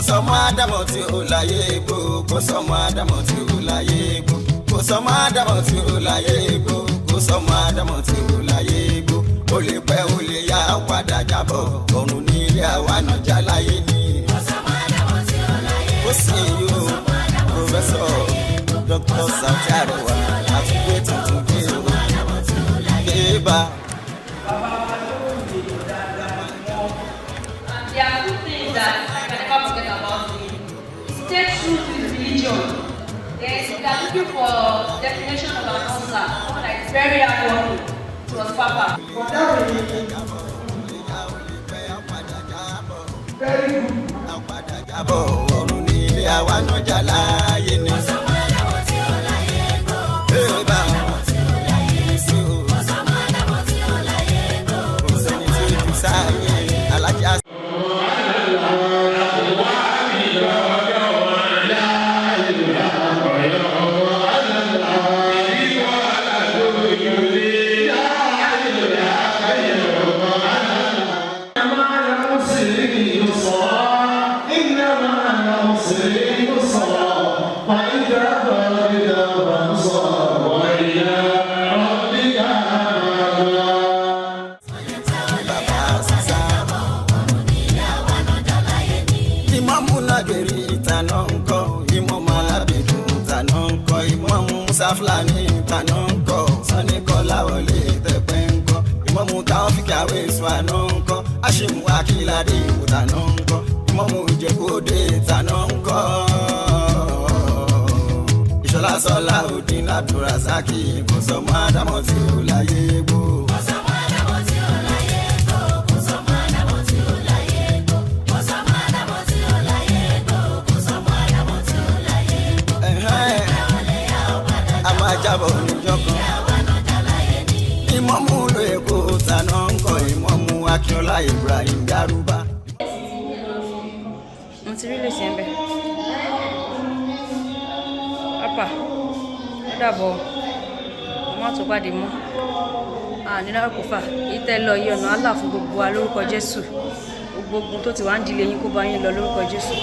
Sọmọ Ádámọ̀ tí ò láyé gbó, kò sọmọ Ádámọ̀ tí ò láyé gbó, kò sọmọ Ádámọ̀ tí ò láyé gbó, kò sọmọ Ádámọ̀ tí ò láyé gbó. Ó lè pẹ́, ó lè yá, ó padà jábọ̀, ọ̀run ní ilé àwa nàjà láyé ni. Ó sì yóò Professor Dr. Sauti Arewa àtúgbò tuntun dé o dé bá. And there are two things that I can never forget about him. He stayed true to his religion. Then if you are looking for definition of an hustler, someone that is very hardworking, it was Papa. Very good. Ọ̀run ní ilé àwa nàjà láyé ni. Bá sí o. Kò sẹ́ni tí ó ju sáyé alájà. Bàbá sísá. Ìmọ̀mù Nàgẹ̀rì ìtànà ńkọ́, ìmọ̀mù Alábìdún ìtànà ńkọ́, ìmọ̀mù Musa Fúlàní ìtànà ńkọ́, Sani Kọ́láwọlé Tẹ̀pẹ́ ńkọ́, ìmọ̀mù Taofik Awesu àná ńkọ́, Aṣímù Akíládé ìtànà ńkọ́, ìmọ̀mù Ìjẹ̀bú-Òde ìtànà ńkọ́. Ìṣọ̀lá Sọlá Òdin Abdulrasaki, kò sọmọ Ádámọ̀ tí ò láyé gbó. Ẹ̀hẹ́n, a máa jábọ̀ níjọ́ kan. Ìmọ̀mú ló Èkó tàná ń kọ́, ìmọ̀mú Akínọlá Ibrahim Garuba. Mo ti rí lèsì ẹ̀ bẹ̀. Papa, ó dàbọ̀, mo má tún pàdé mọ́. Àní lárúkọfà, èyí tẹ́ lọ yí ọ̀nà Allah fún gbogbo wa lórúkọ Jésù. Gbogbo ogun tó ti wá ń dilé yín, kó bá yín lọ lórúkọ Jésù.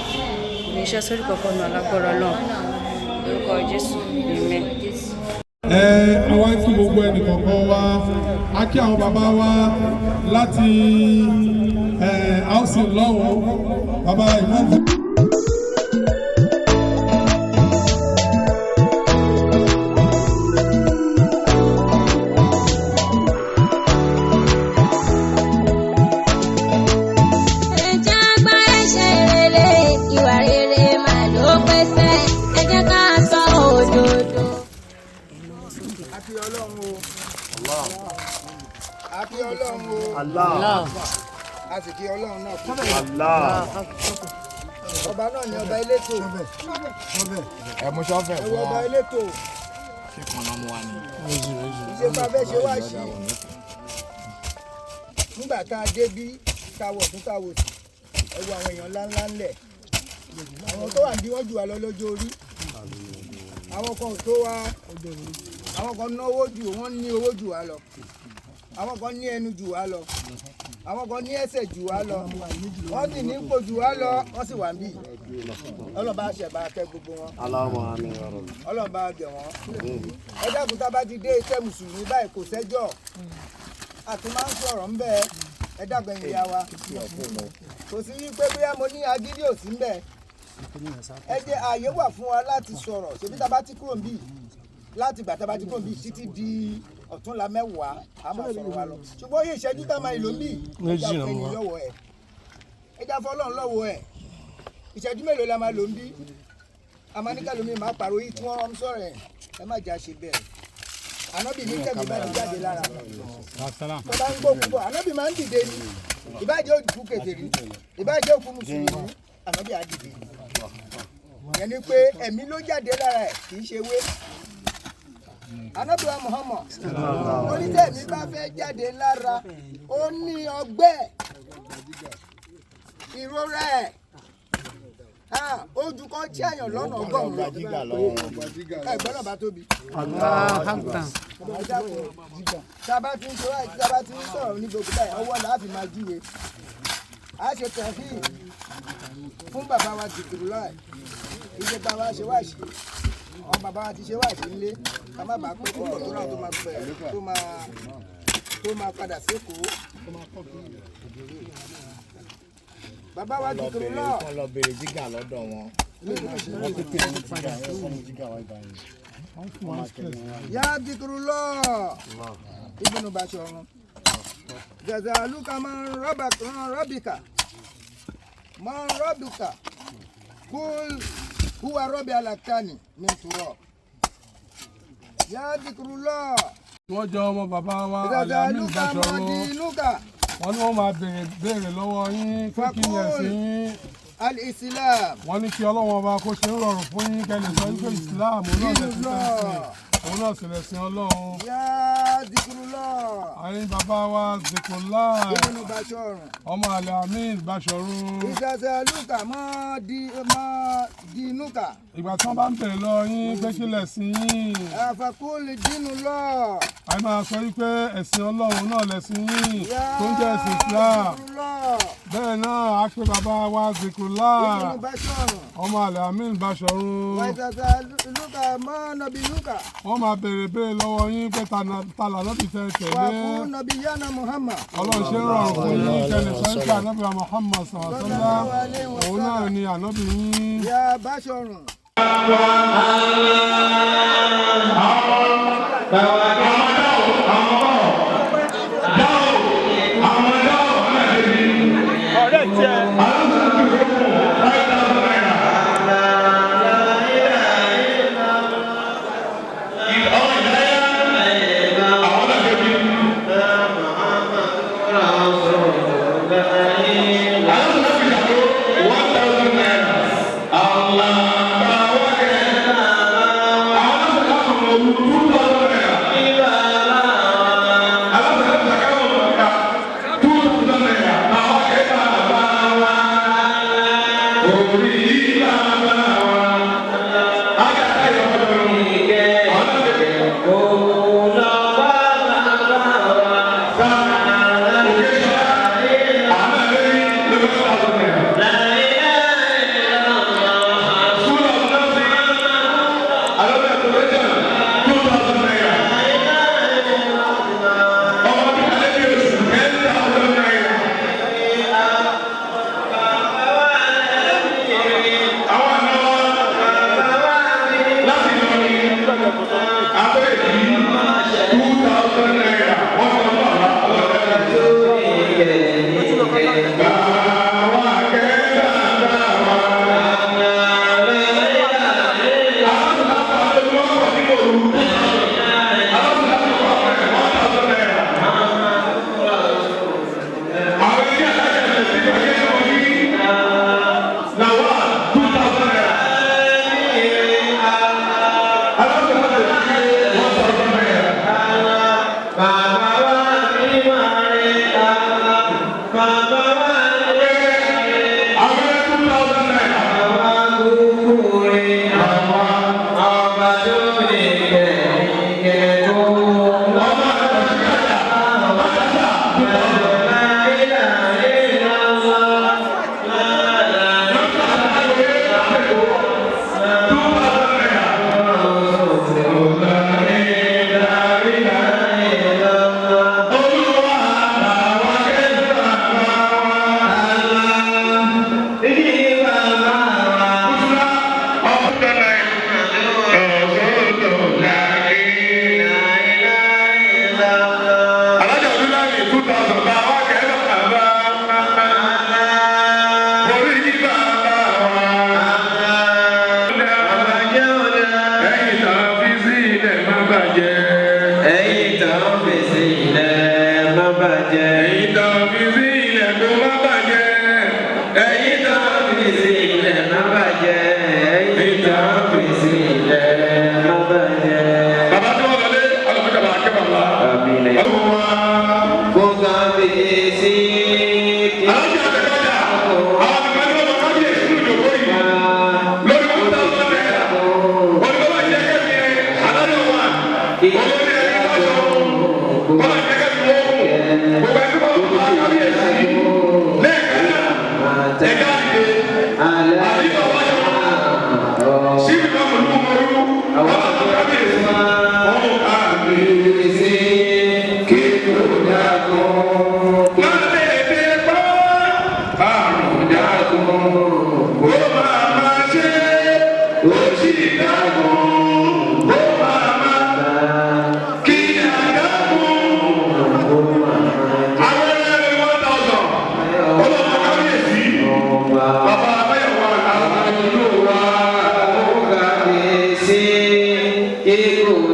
Kò ní iṣẹ́ sórí kankan nù alágbára Ọlọ́run. Lórúkọ Jésù, amen. Ẹ àwa ń kí gbogbo ẹnìkọ̀ọ̀kan wa, a kí àwọn bàbá wa láti ẹ housing lọ́wọ́ bàbá ìmọ̀ọ́mù. Ẹ jẹ́ gbá ẹ̀ṣẹ̀ rere, ìwà rere mà ló pèsè. Ẹ jẹ́ ká sọ òdodo. Àti Ọlọ́run o, àti Ọlọ́run o, a sì kí Ọlọ́run náà kú. Ọba náà ni ọba elétò. Ẹ̀mú sọ́fẹ̀. Ẹ̀wọ̀ ọba elétò. Ìṣe bá fẹ́ ṣe wá sí nígbà tá a dé bí, tá a wọ̀ tún, tá a wò sí, ẹ wo àwọn èèyàn ńláńlá ńlẹ̀, àwọn tó wà bí wọ́n jù wá lọ lọ́jọ́ orí, àwọn kan ò tó wá, àwọn kan náwó jù, wọ́n ní owó jù wá lọ, àwọn kan ní ẹnu jù wá lọ, àwọn kan ní ẹsẹ̀ jù wá lọ, wọ́n sì ní ipò jù wá lọ, wọ́n sì wà ń bì. Ọlọ́ba ṣẹ̀bà kẹ́ gbogbo wọn, Ọlọ́ba gẹ̀ wọ́n. Ẹ dákun, tá a bá ti dé iṣẹ́ mùsùlùmí báyìí, kò sẹ́jọ́ àti máa ń sọ̀rọ̀ ń bẹ́ẹ̀. Ẹ dákun, ẹ̀yin ìyá wa, kò sí wípé bóyá mo ní agídí ò sí ń bẹ́ẹ̀. Ẹ jẹ́ ààyè wà fún wa láti sọ̀rọ̀. Ṣebí tá a bá ti kúrò níbí, láti ìgbà tá a bá ti kúrò níbí títí di ọ̀túnla 10, a máa sọ̀rọ̀ wa lọ. Ṣùgbọ́n iye ìṣẹ́jú tá a máa lò níbí, ẹ já fún ẹni lọ́wọ́ ẹ̀, ẹ já fọlọ́run lọ́wọ́ ẹ̀. Ìṣẹ́jú mélòó la máa lò níbí? Amáníkàlómi máa pàrọ̀ yìí tí wọ́n ń sọ̀rọ̀ ẹ̀. Ẹ má jà ṣe bẹ́ẹ̀. Ànábì ní tẹ̀mí bá ti jáde lára, tó bá ń gbó púpọ̀, ànábì máa ń dìde ni. Ìbájẹ́ òkú kèfèrí, ìbájẹ́ òkú mùsùlùmí, ànábì á dìde. Yẹn ni pé ẹ̀mí ló jáde lára ẹ̀, kì í ṣe wé. Ànábì wa Muhammad onítẹ̀mí bá fẹ́ jáde lára, ó ní ọgbẹ́ ìrora ẹ̀ ojú kan tí àyàn lọ́nà 100 lọ. Ẹ gbọ́dọ̀ bá tóbi. Tá a bá ti ń sọ, tá a bá ti ń sọ̀rọ̀ ní gbogbo báyìí, ọwọ́ là á fi máa júwe. A ṣe tẹ̀fí. Fún bàbá wa Zikirullah, ìṣe bá wa ṣe wáṣí, àwọn bàbá wa ti ṣe wáṣí ńlé, ká má bàa pé púpọ̀ tó náà tó máa pẹ̀ tó máa padà sékòó. Bàbá wa Zikirullah. Wọ́n lọ bèrè jígà lọ́dọ̀ wọn. Wọ́n ti pè ní jígà yẹn fún jígà wá ibà yẹn. Ya Zikirullah Ibn Bashorun. Jazaluka man rabbika man rabbuka kul huwa rabbi alakani min turab. Ya Zikirullah. Wọ́n jẹ́ ọmọ bàbá wa Alamin Jazaluka man Bashorun. dinuka. Wọ́n ní wọ́n máa béèrè lọ́wọ́ yín pé kí ni ẹ̀sìn yín. Al-Islam. Wọ́n ní kí Ọlọ́run ọba kó ṣe ń rọrùn fún yín kẹ́ lè sọ wípé Islam òun náà lẹ̀sìn tẹ̀sìn, òun náà sì lẹ̀sìn Ọlọ́run. Ya Zikirullah. Àyìn bàbá wa Zikirullah Ibn Bashorun. ọmọ Alamin Bashorun. Jazaluka man dinuka. Ìgbà tí wọ́n bá ń béèrè lọ́wọ́ yín pé kí lẹ̀sìn yín, Afakul dinullah. àyìn máa sọ wípé ẹ̀sìn Ọlọ́run náà lẹ̀sìn yín tó ń jẹ́ ẹ̀sìn Islam. Zikirullah. Bẹ́ẹ̀ náà a pé bàbá wa Zikirullah Ibn Bashorun. ọmọ Alamin Bashorun. Wàtàtàlùkà mọ́ nọ̀bìyúkà. Wọ́n máa béèrè lọ́wọ́ yín pé ta lànàbì tẹ́ tẹ̀lé. Wà fún nọ̀bìyánà Muhammad. Ọlọ́run ṣe ń rọrùn fún yín kẹ́lẹ̀ sọ pé ànábì wa Muhammad sàlá òun náà ni ànábì yín. Ya Bashorun. Two thousand naira.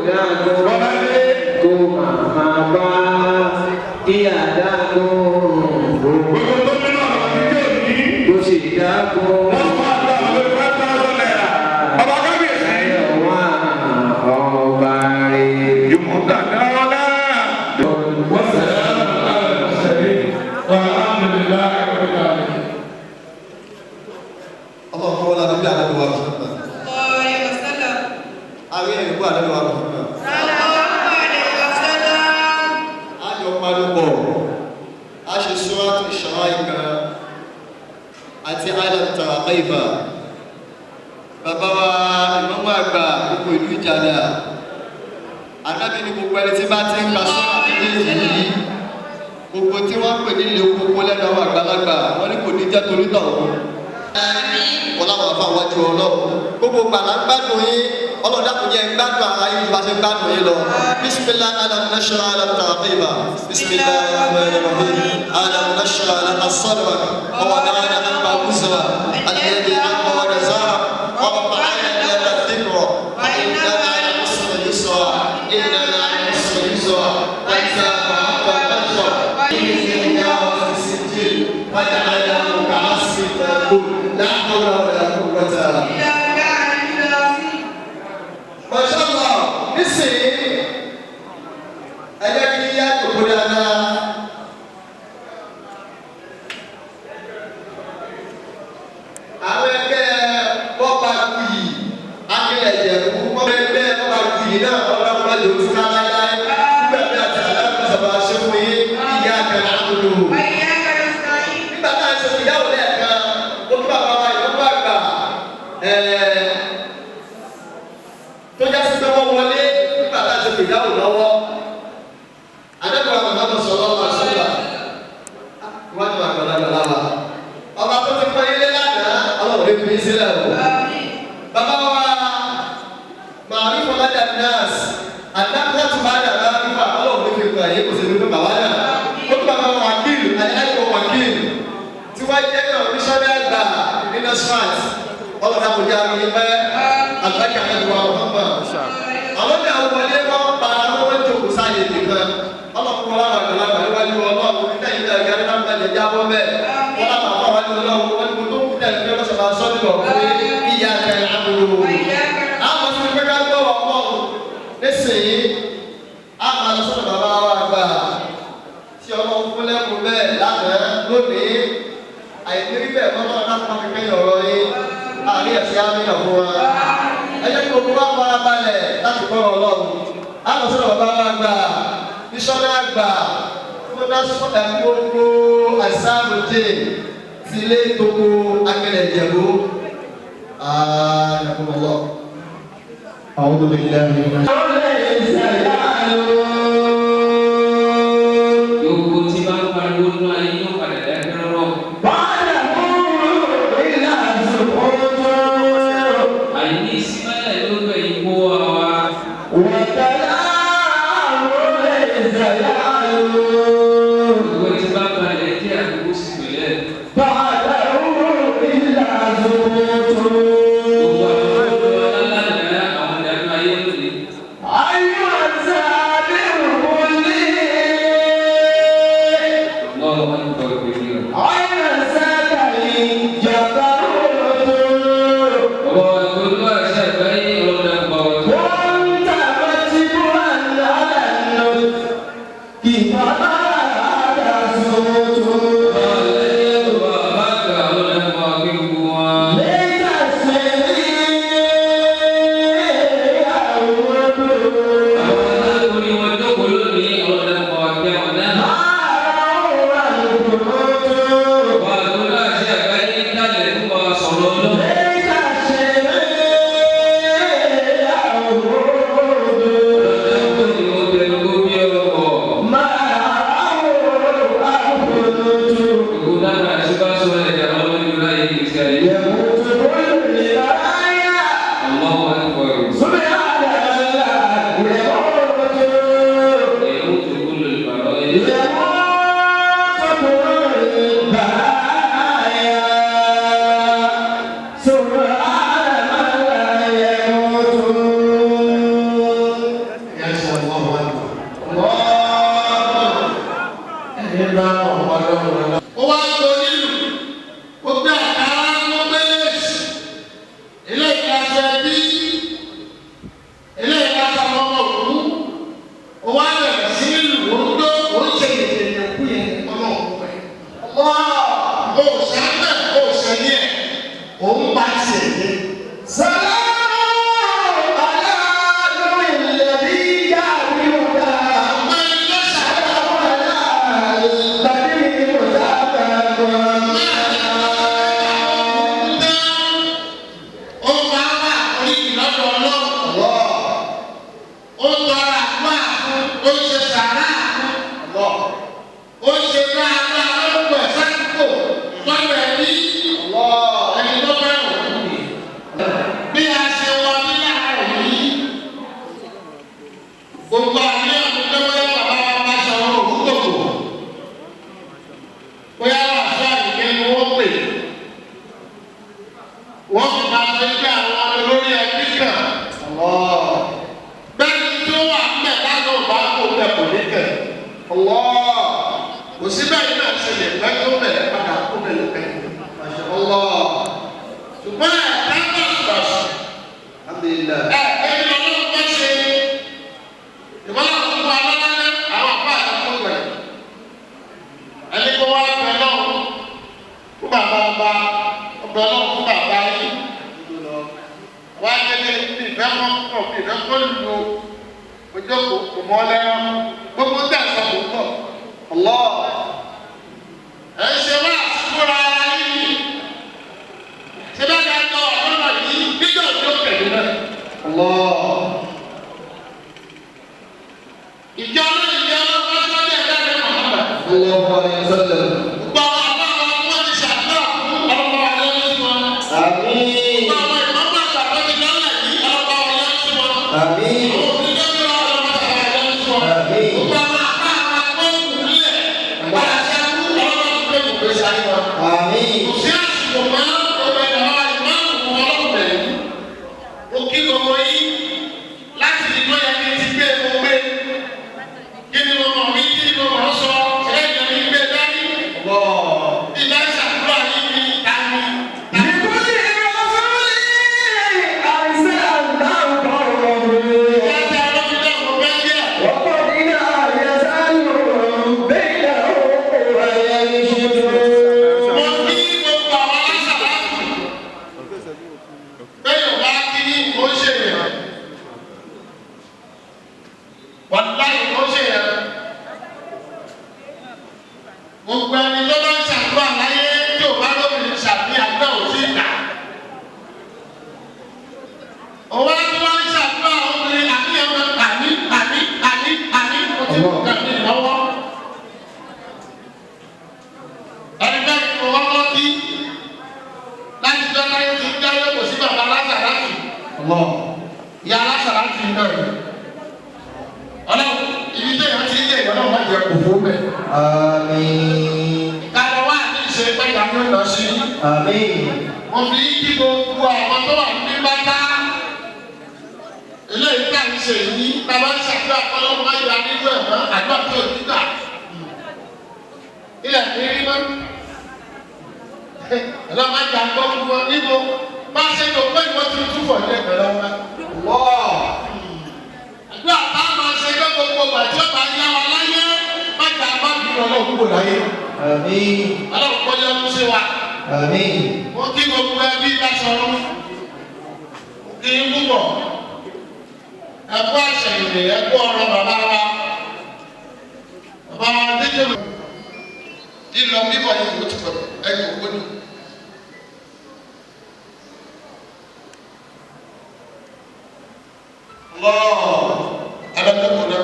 dágún kó màmá bá kí àdágún kó sì dágún. Ayọ̀ wá ọba rẹ̀. Ọlọ́run wọlé àdúgbò àdúgbò wa Muhammad. Àwọn èèyàn ìlú àdúgbò wa Muhammad. A jọ parúpọ̀, a ṣe Suratu Isra kan àti Alam Tara Kaifa. Bàbá wa ìmọ̀mọ́ àgbà gbogbo ìlú Ìjàdà. Ànábì ní gbogbo ẹni tí bá ti ń ka sọ́ra méjèèjì yìí. Gbogbo tí wọ́n ń pè ní ilé kókó lẹ́nu àwọn àgbàlagbà, wọ́n ní kò ní jẹ́ torí tọ̀hún. Wọ́n láwọn afa wájú ọlọ́run. Gbogbo gbàlá ń gbádùn yín, ọlọ́run dákun jẹ́ gbádùn ara yín ju bá ṣe gbádùn yín lọ. Bisimilah alam nashra alam tara kaifa. Bisimilah rahman rahim. Alam nashra alam asadrak. Wa wada'na anka wizra. Alladhi anqadha dhahrak. Wa rafa'na laka dhikra. Fa inna ma'al usri yusra. Inna ma'al usri yusra. Fa idha faragta fansab. Inna fi sijil. Faja'alnahu ka'asfin ma'kul. La hawla wa la quwwata. Mashallah, nísìnyí, ẹ jẹ́ kí á jòkó dáadáa. Àwọn ẹgbẹ́ bọ́ba kuyì, akílẹ̀ ìjẹ̀bú, wọ́n ẹgbẹ́ bọ́ba kuyì náà ọ̀rọ̀ ọ̀rọ̀ lè tún ká láéláé. Nígbà tí àti àlàáfíà sábà ṣe fún yín, ìyá àkàrà àbúrò. Nígbà tá à ń ṣe ìyáwó lẹ́ẹ̀kan, ó tún bàbá wa ìyókù àgbà tó já sí pé wọ́n wọlé nígbà tá a ṣe fìdáwò lọ́wọ́. Adébọ̀wá Muhammad sallallahu alaihi wasallam wọ́n ti wà gbàlagbàlà wa. Ọba tó ti pọ́n ilé lánàá, ọlọ́run lè fi sílẹ̀ o. Bàbá wa Màrí Fọlájà Nas, àdáńtà tó bá dà bá rí fà, ọlọ́run lè fi gbà yé kò sí ní fún bàbá náà. Ó tún bàbá wa Wákìlì, Aláìkọ̀ Wákìlì, tí wọ́n jẹ́ náà oníṣẹ́ àgbà ní Nasrat. Ọlọ́run àkójá mi pẹ́, àgbàkà ẹ̀dùn àwọn ọmọ. Àwọn ní àwọn wọlé wọn pa àwọn jókòó sáyé nìkan. Ọlọ́run wọn láwọn àgbàlagbà níwájú ọlọ́run nígbà yìí náà gẹ́gẹ́ náà bẹ̀rẹ̀ jábọ́ bẹ́ẹ̀. Wọ́n láwọn àpá wájú ọlọ́run wọ́n ní mo tó kú tẹ̀lé pé lọ́sọ̀ máa sọ́ nílò pé ìyá kẹ àbúrò. Àwọn tí wọ́n ká gbọ́ ọlọ́run nísìnyí, a máa lọ sọ́dọ̀ bàbá wa àgbà tí ọlọ́run fún lẹ́kùn bẹ́ẹ̀ lánàá lónìí. Àìní bẹ́ẹ̀ mọ́ náà láti máa fi kẹ́yìn ọ̀rọ̀ yín. Àrí ẹ̀sìn á níyàn fún wa. Ẹ jẹ́ kí gbogbo wa fara balẹ̀ láti gbọ́rọ̀ ọlọ́run. A lọ sọ́dọ̀ bàbá wa gbà, bísọ́lá gbà, fúnná gbogbo àìsàmùjẹ tilé toko akẹlẹ̀ ìjẹ̀bú. Ààrẹ أعوذ بالله من Gbogbo tí bá ń pariwo nínú ayé yóò padà dákẹ́ rọ́rọ́. Àìní ìsímẹ́lẹ̀ ló gbẹ̀yìn kó wa wá. Gbogbo tí bá balẹ̀ jẹ́ àkókò sí pẹ̀lẹ́. Gbogbo àwọn tó lọ lálàá àwọn ìdájọ́ ayé lónìí. Òun bá tiẹ̀ dé. Ó máa wà orí ìlọ́dọ̀ Ọlọ́run. Ó tọrọ àdúrà fún, ó ṣe sàrà fún. Ó ṣe dáadáa lórúkọ ẹ̀ sásìkò lọ́dọ̀ ẹbí. Ẹni tó fẹ́ràn òkú ni. Bí a ṣe wọ ní láàárọ̀ yìí, gbogbo àmì ọ̀dún pé bóyá bàbá wa bá sọ̀rọ̀ òkú kòkò. Bóyá wà fún àyíké ni wọ́n pè. Wọ́n fi máa sọ pé àwọn olórí ẹbí kan. Bẹ́ẹ̀ni tí ó wà ńbẹ̀ lánàá ò bá kó bẹ̀ kò ní kẹ̀. Kò sí bẹ́ẹ̀ náà ṣe lè pẹ́ tó bẹ̀rẹ̀ padà kó bẹ̀rẹ̀ pẹ́. Ṣùgbọ́n ẹ̀ dábàá ẹ̀ ẹni lọ́lọ́run bá ṣe ìmọ̀lá fún wa lọ́lá àwọn àbá àti ọmọ rẹ̀. Ẹni kó wá bẹ̀ lọ́wọ́ fún bàbá ọba ọbẹ̀ lọ́wọ́ fún bàbá yìí. Wá délé bí ìfẹ́ mọ́ pọ̀ bí ìfẹ́ kọ́ lu ojókòó kò mọ́ lẹ́rọ gbogbo tẹ̀ sọ kò pọ̀. Ẹ ń ṣe wá àsìkò ara yìí. Ṣé bẹ́ẹ̀ ni a jọ ọ̀rọ̀ yìí níjọ́ ìjọ pẹ̀lú náà? Ìjọ náà ìjọ náà wọ́n sọ́dọ̀ ẹ̀dá rẹ̀ Mọ̀hámà. Gbogbo àwọn àbá àwọn tí wọ́n ti ṣàdúrà fún ọlọ́pàá wa lọ́wọ́ sí wọn. Gbogbo àwọn ìmọ̀ọ́mọ̀ àgbà tó ti lọ́lẹ̀ yìí ọlọ́pàá wa lọ́wọ́ sí wọn. Àwọn òbí lọ́wọ́ ọlọ́pàá wa lọ́wọ́ sí wọn. Gbogbo àwọn àbá àwọn agbóhùn nílẹ̀ padà sí akú ọlọ́pàá tó gbé gbogbo ìsáré wọn. Kò sí àsìkò mọ́ ọmọ ìbàbá ìmọ̀ọ́mù ọlọ́pàá yìí. Mo kí gbogbo yín láti ìlú ẹ̀yà kí n ti gbé mo gbé. Kí ni mo mọ̀ wí, kí ni mo mọ̀ sọ, ẹ̀yà mi gbé dání. Ìbá ìṣàkóso yìí ni tani. Ìyá ọlọ́run náà mo fẹ́ yẹ. Mo kí gbogbo àwọn aláṣàlásù. Bẹ́ẹ̀ ò bá kí ní kò ń ṣe èèyàn. Wàláyé kò ń ṣe èèyàn. Gbogbo ẹni tó bá ń ṣàdúrà láyé tí ò bá lóbìnrin ṣàbí àdúrà ò tí ì gbà. Òun á tún wá ń ṣàdúrà obìnrin àníyàn máa àní àní àní àní ó ti kú kàmí lọ́wọ́. Ẹni bẹ́ẹ̀ ni mo wọ́pọ̀ kí láti jọ́ láyé ti ń dáyé kò sí bàbá Lásàrátì. Ìyá Lásàrátì náà ni. Ọlọ́run ibi téèyàn ti ń lè lọ́wọ́ má jẹ́ kòkó bẹ̀. Kàlọ́ wà ní ìṣe pẹ́ta ló lọ sí. Mo fi kí gbogbo àwọn tó wà ní bàtà. Eléyìí tá à ń ṣe yìí, bàbá ń ṣàdúrà kọ́lọ́mù má yọ nínú ẹ̀ mọ́, àdúrà tó ní gbà. Ilẹ̀ ní rí mọ́. Ọlọ́run má jà gbọ́ gbogbo níbo. Bá a ṣe lò pé ìwọ́n ti túbọ̀ ní ẹ̀gbẹ́ lọ́wọ́. Àdúrà tá a máa ṣe pé gbogbo ìgbà tí ó bá yá wa láyé, má jà má bínú ọlọ́run kúrò láyé. Ọlọ́run kọ́ yọ sí wa. Mo kí gbogbo ẹbí bá sọ̀rọ̀. Mo kí n púpọ̀. Ẹ kú àṣẹyìnlè, ẹ kú ọ̀rọ̀ bàbá wa. Bàbá wa díje mi. Lílọ bíbọ̀ yìí ló ti pọ̀ ẹ̀yìn òkú ni. Ẹlẹ́dẹ̀kùn náà.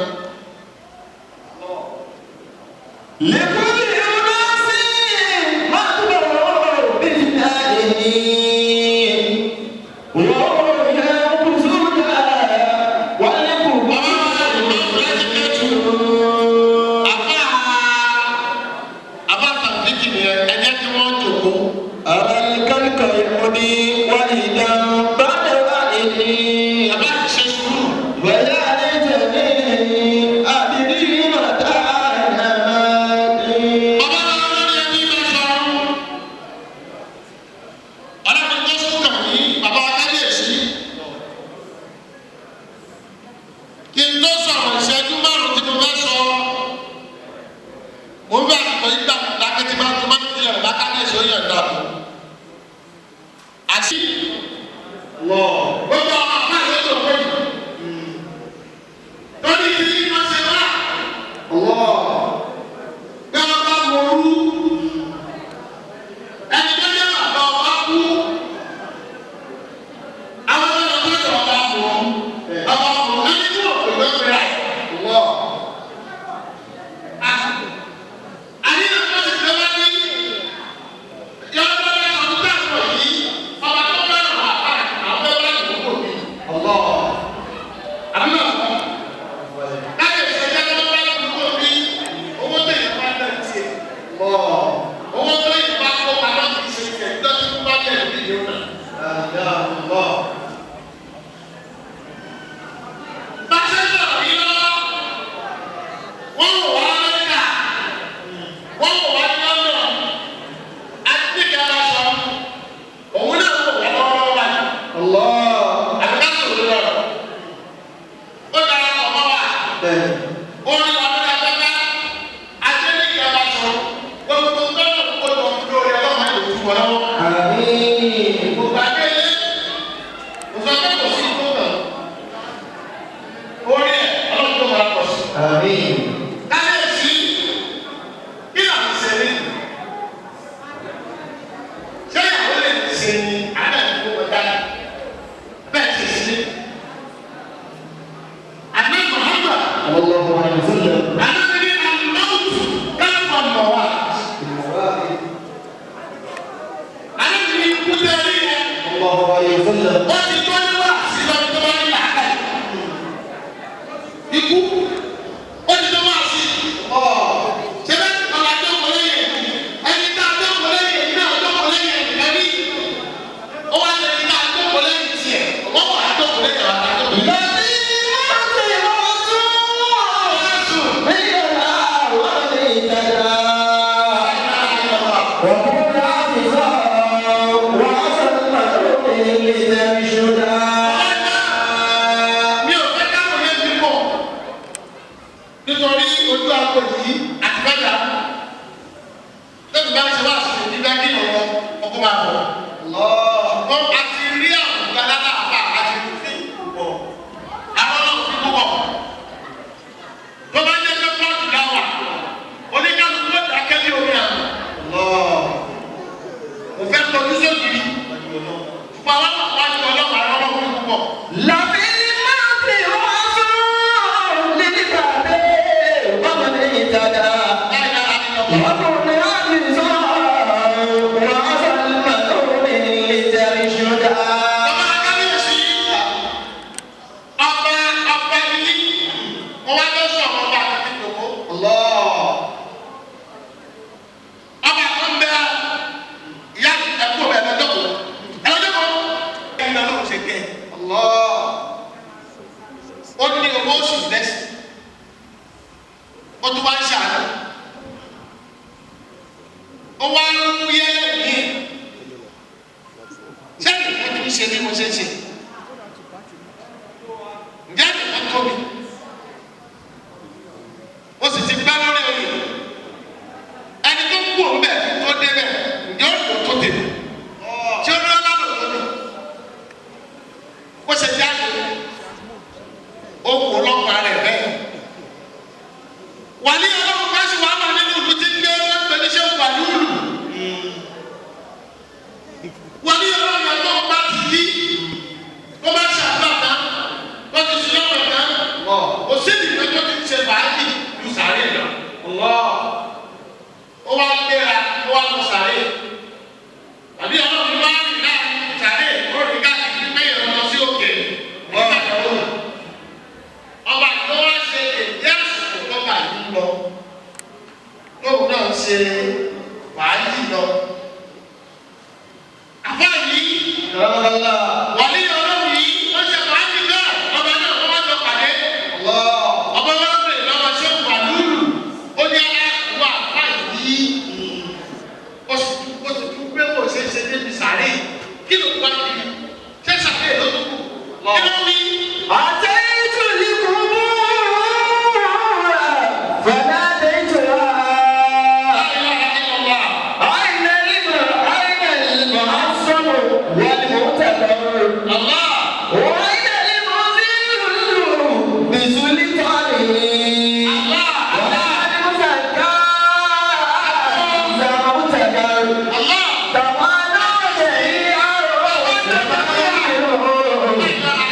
Àbá tàbíkì nìyẹn, ẹ jẹ́ kí wọ́n jòkó. Àbá ṣe sùúrù. Bàbá wa lórí ẹbí bá sọ̀rọ̀. Ọlọ́run tó sún kàn yín, bàbá wa kábíyèsí. Kí n tó sọ̀rọ̀ ìṣẹ́jú márùn-ún tí mo fẹ́ sọ. Mo ń bá àtúntò yìí gbà lákẹ́tì máa tó máa ń tilẹ̀ bàbá kábíyèsí ó yàn dà bò. Àti gbogbo àwọn àpá àti ètò òkè yìí. Torí ti ní wọ́n ṣe wá. Bí wọ́n bá mọ orú, ẹni tó jẹ́ bàbá ọba kú. Àwọn ọmọ tó tọ̀ ọba mọ̀ ọba mọ̀ ẹni tí wọ́n pè lọ́pẹ́ rẹ̀. Àníyàn tó ti fẹ́ wá ní yọ̀ọ́ bá ọdún tá a sọ yìí, ọba tó fẹ́ràn wà á àwọn fẹ́ bá ìdókòwò mi. Àbí náà láti ìṣẹ̀jẹ̀ tó bá ìdókòwò mi, owó tó yẹ bá tẹ̀ tiẹ̀. Owó tó yẹ bá kó pamọ́ kì í ṣe tiẹ̀, lọ́sí tó bá tẹ̀ ní ìlú náà. Bá a ṣe ń sọ̀rọ̀ yìí lọ́wọ́, wọ́n wò wá Amẹ́ríkà, wọ́n wò wá ní London, àti nígbà bá sọ, òun náà wò wá lọ́wọ́lọ́wọ́ báyìí. Àbí ká sọ̀rọ̀ lọ́rọ̀. Ó dára pọ̀ mọ́ wa. Ó ní wa lórí afẹ́fẹ́. Àti nígbà bá sọ, gbogbo tọ́lọ̀ kó lọ lórí ọlọ́mọ ìlú fún wọn lọ́wọ́. Kò bá délé, kò sọ pé kò sí tó kàn. Orí ẹ̀ ọlọ́run tó wọlé pọ̀ sí. Kábíyèsí, kí là ń ṣe ní? Ṣé ìyàwó lè ṣe ni àbẹ̀ tó kọjá? Bẹ́ẹ̀ ṣe sí. Àná Mùhàmmad, àná ní àlùmọ́ọ̀tù káfọ̀ mọ̀ wá. Àná ní ikú tẹ́lẹ̀ yẹn. Ó ti tó ní wá sí lọ́dún tó bá ní làákàyè. Ikú ó ti tó wá sí. Ṣé bẹ́ẹ̀ ni ọ̀la tó kọ lẹ́yìn ẹni tá a tó kọ lẹ́yìn náà tó kọ lẹ́yìn ẹni ó wá lẹ́yìn tá a tó kọ lẹ́yìn tiẹ̀ wọ́n wà á tó kọ lẹ́yìn àwọn àtàkùn. Mi ò fẹ́ káwọn yẹn fi pọ̀ nítorí ojú àpò yìí àti bàtà lẹ́nu bá ń ṣe wá sí ìdílé kí ọ̀rọ̀ ọkọ̀ máa bọ̀. Wọ́n a ti rí àwùjọ alábàáfà àti fi pọ̀. Àwọn ọlọ́run fi púpọ̀. Tó bá jẹ́ pé pọ́ọ̀tù dá wà, oníkálukú ó dákẹ́ bí omi àná. Kò fẹ́ tọ́jú sókìrì. Ṣùgbọ́n àwọn àwọn àti ọlọ́run àwọn ọlọ́run fi púpọ̀. Ọba Kábíyèsí, ọba ọba yìí, wọ́n wá lọ sọ̀rọ̀ ọba àti ìdòkó. Ọba kan bẹ ìyá ẹ̀kú ọbẹ̀ ẹ̀lọ́jọ́kọ̀ ẹ̀lọ́jọ́kọ̀ ẹ̀yin náà ló ń ṣe kẹ́ ẹ̀. Ó ní owó oṣù lẹ́sìn, ó tún wá ń ṣàánú. Ó wá ń mú yẹ́lẹ́ mi. Sẹ́yìn mo tún ṣe bí mo ṣe ń ṣe. Ǹjẹ́ àdìgbò tóbi? Ó sì ti pẹ́ lórí oyè. Ẹni tó kú òun bẹ̀ tó débẹ̀, ǹjẹ́ ó lò tó tèmi? Ṣé ó lọ́lá lò tó tèmi? Ó ṣe jáde, ó kò lọ́pàá rẹ̀ bẹ́ẹ̀. Wàlí ọlọ́run bá sì wàá wà nínú ìlú tí ń gbé wọn pẹ̀lú iṣẹ́ wàlúùlù. Wàlí ọlọ́run ọlọ́run bá ti yí, ó bá ṣàdúrà tán, ó ti sùn lọ́wọ́ tán, kò sí ìdílé tó ti ṣe fàájì ju sàárè lọ. Ó wá gbéra, ó wá lọ sàárè. Tàbí ọlọ́run wá rìn láàrin sàárè, ó rìn káàkiri pé ìrọ̀ lọ sí òkè. Nígbà tó wù. Ọba tó wá ṣe èdè àsìkò tó bá yìí lọ. Tóun náà ṣe fàájì lọ. Àfáà yìí, wàlí ọlọ́run yìí, ó ṣe fàájì náà, ọba náà wọ́n wá jọ pàdé. Ọba wa bèrè lọ́wọ́ ṣé wàlúùlù, ó ní wà àfáà yìí. Ó sì tún gbé bò ṣe é ṣe débi sàárè. Kí ló wá kiri? Ṣé sàárè ló tún kù? Kí ló wí? أتيت القبور فناديتها La ilaha illallah. أين المعصم والمعصم وأين المذل بسلطانه؟ وأين المزكى إذا ما ابتكر؟ توالى جميعا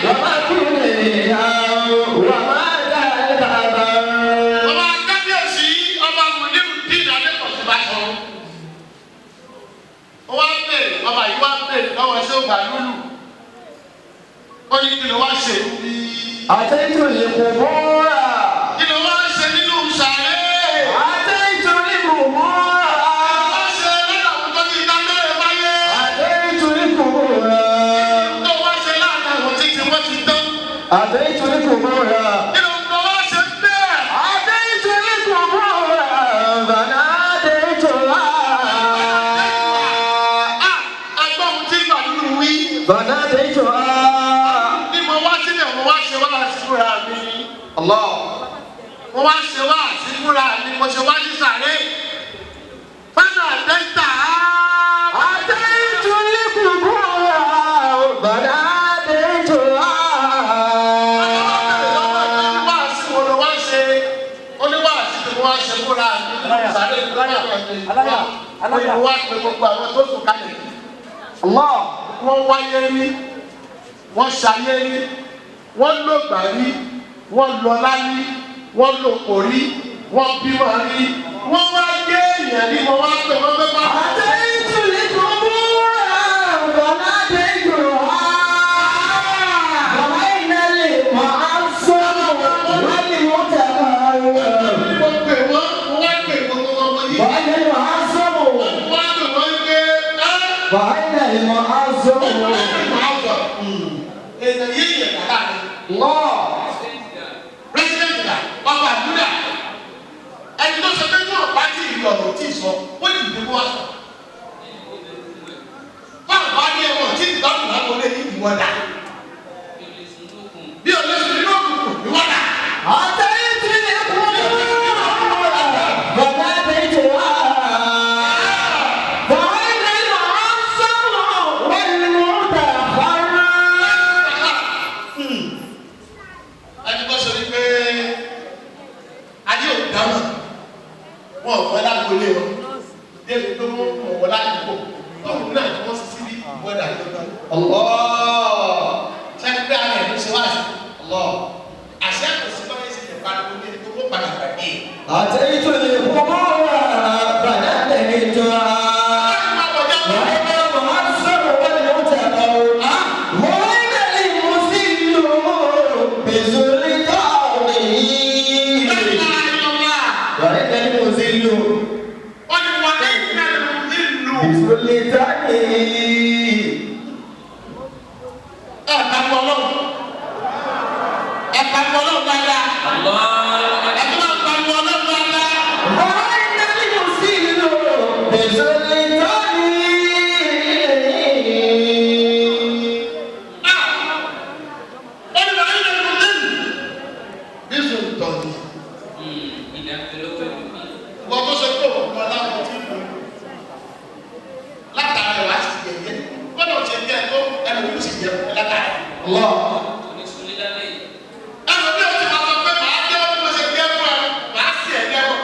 وما كلها وما تذهب. Ọba kábíyèsí ọba Mùníùdín Adékọ̀sí bá sọ. Ó wá bèrè ọba yìí wá bèrè lọ́wọ́ ṣé ó gbà lúlù. Ó ní kí ló wá ṣe ní. أتيت القبور. Kí ló wá ṣe nínú sàárè? أتيت القبور. Wá ṣe lọ́dọ̀ àwọn tó ti dágbére báyé. أتيت القبور. Tó wá ṣe láàrin àwọn títí wọ́n ti tán. أتيت القبور. Kí ló ń wá ṣe bẹ́ẹ̀? أتيت القبور فناديتها. Ẹgbọ́n ohun tí Bàlúlù wí. فناديتها. Bí mo wá sílẹ̀, mo wá ṣe wá sí fúnra mi. الله. Mo wá ṣe wá sí fúnra mi, mo ṣe wá sí sàárè. Fánà dẹ́ta á. أتيت القبور فناديتها. Oníwàásí wo ló wá ṣe? Oníwàásí ni mo wá ṣe fúnra mi. Sàárè fúnra mi. Mo wá pe gbogbo àwọn tó sùn kalẹ̀. الله. Wọ́n wáyé rí, wọ́n ṣayé rí, wọ́n lògbà rí, wọ́n lọ́lá rí, wọ́n lòpò rí, wọ́n bímọ rí, wọ́n wá gé èèyàn ní mo wá pè wọ́n pé bá. أتيت القبور فناديتها. وأين المعصم والمتبرع؟ Mo pè wọ́n, mo wá pè gbogbo wọn mo ní. وأين المعصم؟ Mo wá pè wọ́n pé ẹ́. وأين المعصم؟ Èèyàn yìí yẹ̀ kàkà ni. الله. President dà, ọba àdúrà. Ẹni tó sọ pé tí ọ̀pá tí ìlú ọ̀rọ̀ tí ì sọ, ó lè dìbò wá sọ. Báwo bá ní ẹ̀wọ̀n tí ìgbàlù náà wọlé ní ìwọ́dà? Bí o lè sùn nínú òkùnkùn, ìwọ́dà. أتيت القبور فناديتها. وأين المعصم والمتخرع؟ Ẹni tó sọ wípé ayé ò dáhùn, wọn ò fẹ́ lágbolé wọn. Débi tó mú ọ̀wọ́ ládùúgbò, tóun náà tí wọ́n sì sí ní ìwọ́dà. الله. Sẹ́ni pé ara ẹ̀ ló ṣe wá sí. الله. Àṣẹ kò sí báyìí ṣe lè pariwo ní ẹni tó kó padà gbàgbé. أتيت القبور فناديتها. وأين المعصم والمتبرع؟ وأين المذل بسلطانه؟ وأين المذل Wọ́n ní wọ́n ní ìlú. بسلطانه؟ Ẹ pariwo Ọlọ́run. Ẹ pariwo Ọlọ́run dáadáa. Ẹ tún máa pariwo Ọlọ́run dáadáa. وأين المذل بسلطانه؟ Ó ní wọ́n ní ìlú ìlú. Bísí tọ̀jú. Wọ́n tó ṣe pé òun kan láwọn tí ń lò. Látara ẹ̀ wá sí yẹ̀yẹ́. Gbọ́dọ̀ ṣe jẹ́ tó ẹlòmíì sì jẹ́ látara ẹ̀. الله. Ẹlòmíì ó ti máa sọ pé màá jẹ́ bí mo ṣe jẹ́ fún ẹ, màá sì ẹ̀ dẹ́wọ̀n.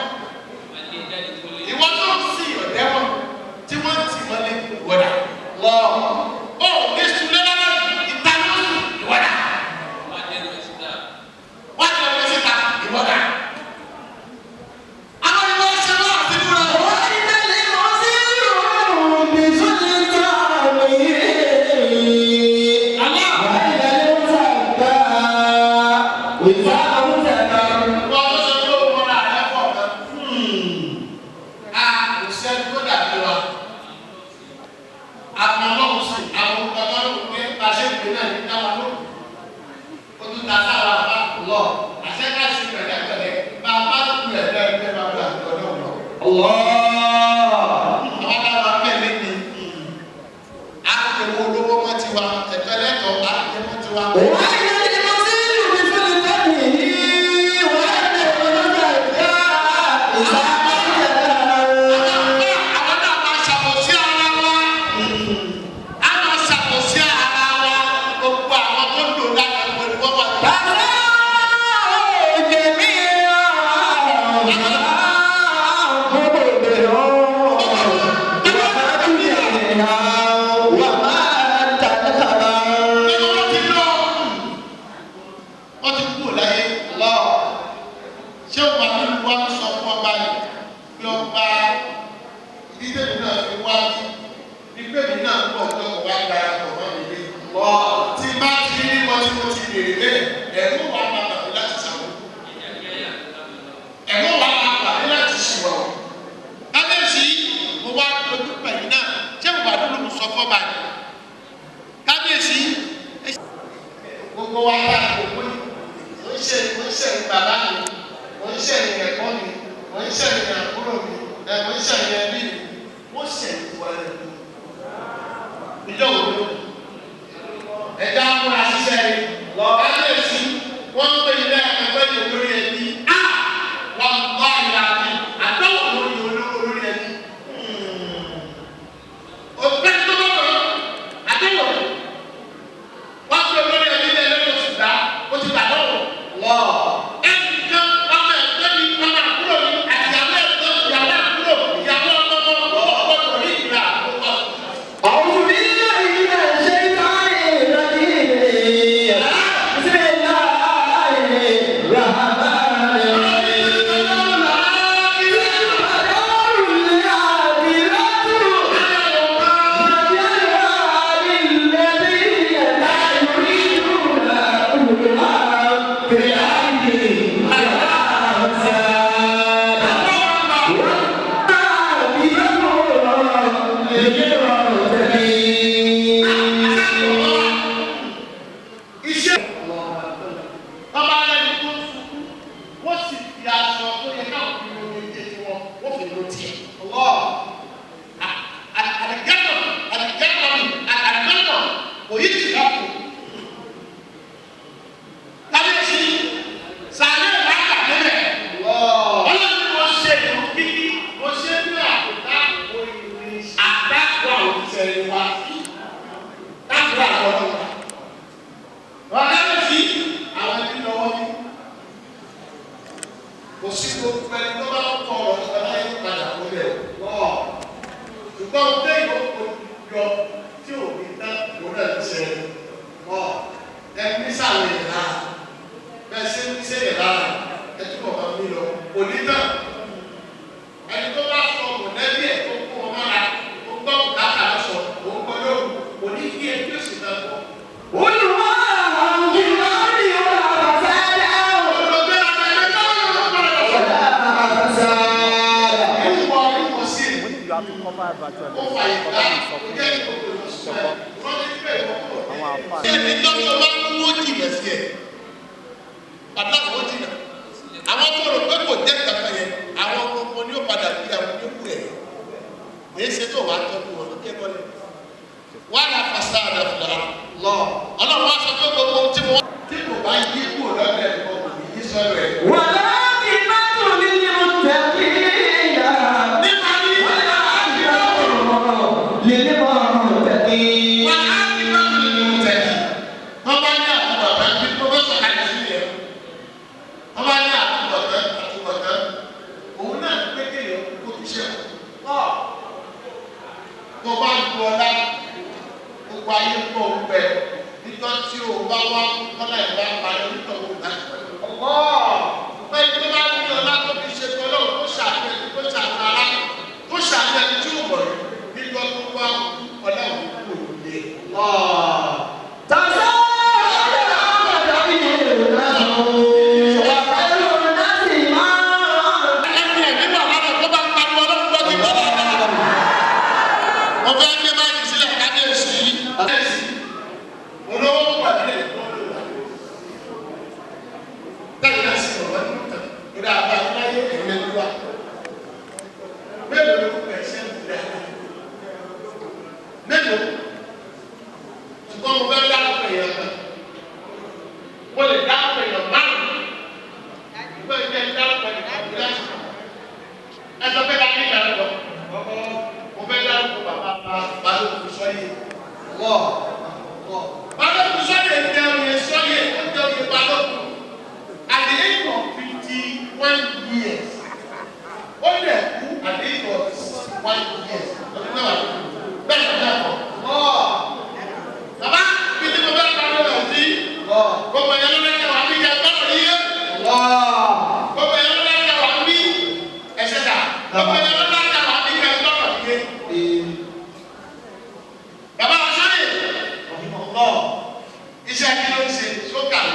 Ìwọ tó ń sì ọ̀dẹ́wọ̀n tí wọ́n ti mọ́lé ìwọ́dà. الله. Ó ní sulé lọ́wọ́ ìta ló sùn ìwọ́dà. Wọ́n ti lọ síta ìwọ́dà. Àwọn ìwọ ṣe wọ́n àti fúnra wọn. وأين المذل بسلطانه؟ وأين المزكى إذا ابتكر؟ Wọ́n tó sọ pé ó mọ́ra rẹ̀ pọ̀ kan. A kò sẹ́ni tó dàbí wa. Àwọn ọlọ́run sì, àwọn ọlọ́run pé bá a ṣe ń pè náà ní dáwà ló. Ó tún ta sára bá lọ. Àṣẹ ká ṣe pẹ̀lẹ́pẹ̀lẹ́ bá a bá kú ẹ̀ bẹ́ẹ̀ bẹ́ẹ̀ bá bá ọlọ́run lọ. الله. Àwọn dáwà pẹ̀lẹ́ ni. A kò wo olówó mọ́ tiwa, ẹ̀tọ́ ẹlẹ́tọ̀ọ́ a kò mọ́ tiwa. وأين المذل بسلطانه؟ وأين المزكى إذا ابتكر؟ Àwọn náà máa ṣàbòsí ara wa. A máa ṣàbòsí ara wa. béèrè bẹ́ẹ̀, ẹ̀rú wa máa bà mí láti sàwọn. Ẹ̀rú wa máa bà mí láti ṣìwà o. Kábíyèsí, mo wá ojú pẹ̀lú náà, ṣé mo bá dúró mo sọ fọ́ báyìí? Kábíyèsí, gbogbo wa bá gbogbo yìí, mo ń ṣe mo ń ṣe bàbá mi, mo ń ṣe ẹ̀kọ́ mi, mo ń ṣe àbúrò mi, mo ń ṣe ẹbí mi, mo ṣe ìwà rẹ̀. Ìjọ wo ló? Ẹja múra ṣiṣẹ́ ni. Kábíyèsí, wọ́n ń pè ní ẹgbẹ́ yìí olórí ẹbí. Á wọ́n bá ìlà mi, àdánwò lórí olórí ẹbí. Òpin tó bá wọ̀ àdánwò. Wọ́n fi olórí ẹbí lé lórí oṣù dá, ó ti gbà lọ́wọ́. Ẹnìkan ọmọ ẹgbẹ́ mi, ọmọ àbúrò mi, àtìyàwó ẹ̀gbọ́n, ìyàwó àbúrò, ìyàwó ọmọ ọmọ, ọgbọ́dọ̀ ní ìgbà àkókò. أعوذ بالله من الشيطان الرجيم. بسم الله الرحمن Iṣẹ́ ọba alẹ́ni tó ń sunkún, wọ́n sì fi aṣọ tó yẹ káwọn fi lo oúnjẹ tí wọ́n, wọ́n fi lo tiẹ̀. Àdìgẹ́nà àdìgẹ́nà àdìgẹ́nà kò yí ti ká kù. Kábíyèsí, sàlẹ̀ ìlàkà nílẹ̀. Ọlọ́run ni wọ́n ṣe ìlú kíkí, wọ́n ṣe ní àkùdá àdáàbò àwọn òṣìṣẹ́ wa. Láti wà lọ́wọ́. Wọ́n kábíyèsí àwọn ẹbí lọ́wọ́ mi. Kò sí gbogbo ẹni tó bá ń kọ ọ̀rọ̀ ọ̀gá láyé padà wọlé ọ̀. Ṣùgbọ́n ohun téèyàn ó kó yọ tí ò ní tán òun náà ti ṣe ọ̀. Ẹ ní sàwọn èèyàn lára. Bẹ́ẹ̀ ṣe ń ṣe èèyàn lára. Ẹ túbọ̀ máa mí lọ. Kò ní tán. Ẹni tó bá sọ mọ̀lẹ́bí ẹ̀ tó kó wọn mára, ó gbọ́ bùkátà lọ́sọ̀, ó ń gbọ́ lóru, kò ní kí ẹ kí ó sì máa gbọ́. Àwọn tó rò pé kò jẹ́ kankan yẹn, àwọn ọmọ ni ó padà bí àwọn oníkù ẹ̀. Èyí ṣe tó wàá tọ́jú wọn lókè bọ́lẹ̀. Wàhálà fasada fìlà lọ. Ọlọ́run wá sọ pé gbogbo ohun tí mo wá. Tí kò bá yí kúrò lọ́dọ̀ ẹ̀ kò ní yí sọ́dọ̀ ẹ̀. Wọ́n bá ní àtúbọ̀tán bí pọ́fẹ́sọ̀ kalẹ̀ sí yẹn. Wọ́n bá ní àtúbọ̀tán àtúbọ̀tán. Òun náà ní pé kéèyàn kó fi ṣe kù. Tó bá ń lu ọlá, gbogbo ayé ń bọ̀ ń bẹ̀. Níjọ́ tí o bá wá kọ́lá ẹ̀ bá parí onítọ̀wọ́ láti pẹ̀lú. Pé tó bá ní ọlá tó fi ṣe tọ́lọ́run tó ṣàfihàn tó ṣàfihàn ara tó ṣàfihàn tí ò mọ̀ rí. Níjọ́ tó wá ọlá òun kúrò nílé. Ẹni ẹ̀mí bàbá rẹ̀ tó bá ń pariwo ọlọ́run gbọ́ kí bọ́lá dáa. Mo fẹ́ gbé báyìí sílẹ̀ kábíyèsí. Kábíyèsí. Olówó púpọ̀ nílẹ̀ tó ń lò wá. Tẹ́lẹ̀ náà sì wọ̀ nínú tán. Ìdá àbá láyé ẹ̀mí ẹ̀mí wa. Mélòó ló kú ẹ̀ṣẹ́ ń bẹ̀rẹ̀? Mélòó? Ṣùgbọ́n mo fẹ́ dárúkọ èèyàn kan. Mo lè dárúkọ èèyàn márùn-ún. Ṣùgbọ́n ìjẹ́ ń dárúkọ èèyàn kan. Ẹ sọ pé ká ní ìdárúkọ. Mo fẹ́ dárúkọ bàbá Balógun Sọ́yè. Balógun Sọ́yè ń jẹ oyè Sọ́yè, ó jẹ oyè Balógun. At the age of 51 years, ó lè kú at the age of 61 years. Ọdún mẹ́wàá ló kù. Bẹ́ẹ̀ ni bẹ́ẹ̀ kọ́. Bàbá mi tí mo fẹ́ parí rẹ̀ sí. Gbogbo ẹ̀yẹ ló lẹ́kẹ̀ẹ́ wà bí kẹ́ gbọ́dọ̀ yíyé. Gbogbo ẹ̀yẹ ló lẹ́kẹ̀ẹ́ wà bí ẹ̀ṣẹ̀ dà. Gbogbo ẹ̀yẹ ló lẹ́kẹ̀ẹ́ wà bí kẹ́ gbọ́dọ̀ yíyé. Bàbá wa sáré. Iṣẹ́ kí ló ń ṣe? Sókàwé.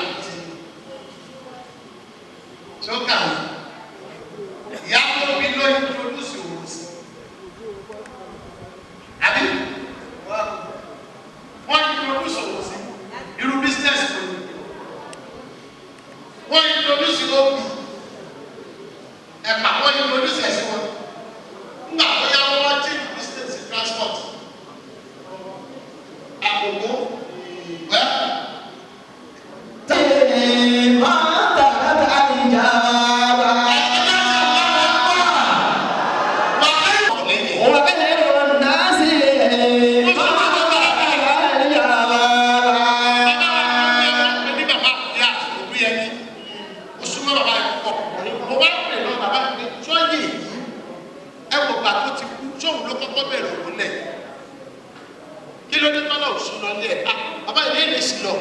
sí lọ.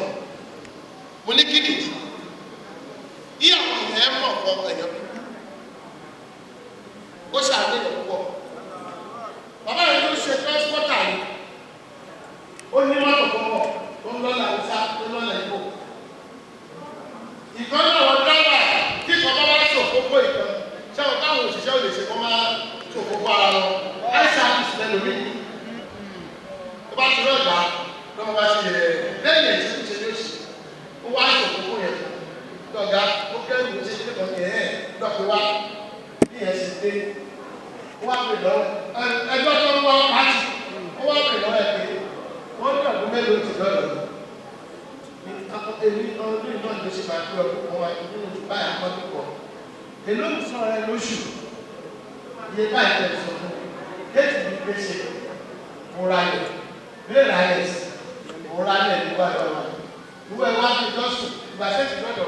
Mo ní kí nìyí yí àwọn èèyàn mọ̀ kọ́ ẹ̀yọ́ bíbí ó ṣàlàyé púpọ̀. Bàbá yìí ló ṣe transporter yìí, ó ní mọ́tò tó pọ̀ tó ń lọ́nà Haúsá tó ń lọ́nà Ìgbò. Ìkan náà wọ́n dábàá tí kan bá wá ṣòfófó ìkan ṣé wọn táwọn òṣìṣẹ́ ò lè ṣe kó máa ṣòfófó ara wọn ẹ̀ ṣàkóso lẹ́nu mi tó bá ti rọ̀gbà lọ́wọ́ bá ṣe yẹ lẹ́yìn ẹ̀ tí ṣe lóṣì ó wá ṣòfófó yẹn lọ́gà ó kẹ́rù ó ṣe ṣe kàn ní ẹ̀ lọ́pẹ́ wá bí yẹn ṣe dé ó wá pè lọ́wọ́ ẹjọ́ tó ń wá pàtì ó wá pè lọ́wọ́ ẹ̀ pé wọ́n ní ọdún mélòó ti lọ́dọ̀ ní èmi ọdún yìí náà ló ṣe máa pé ọdún kan wá nínú oṣù báyìí akọ́dún kan èló ń sọ rẹ lóṣù iye báyìí tẹ̀ sọ fún mi déètì mi gbé ṣe mo ra yẹ bẹ́ẹ̀ ra yẹ sí mo ra yẹ nígbà lọ́wọ́ ìwé wa ti dọ́sùn ìgbà sẹ́ẹ̀tì lọ́dọ̀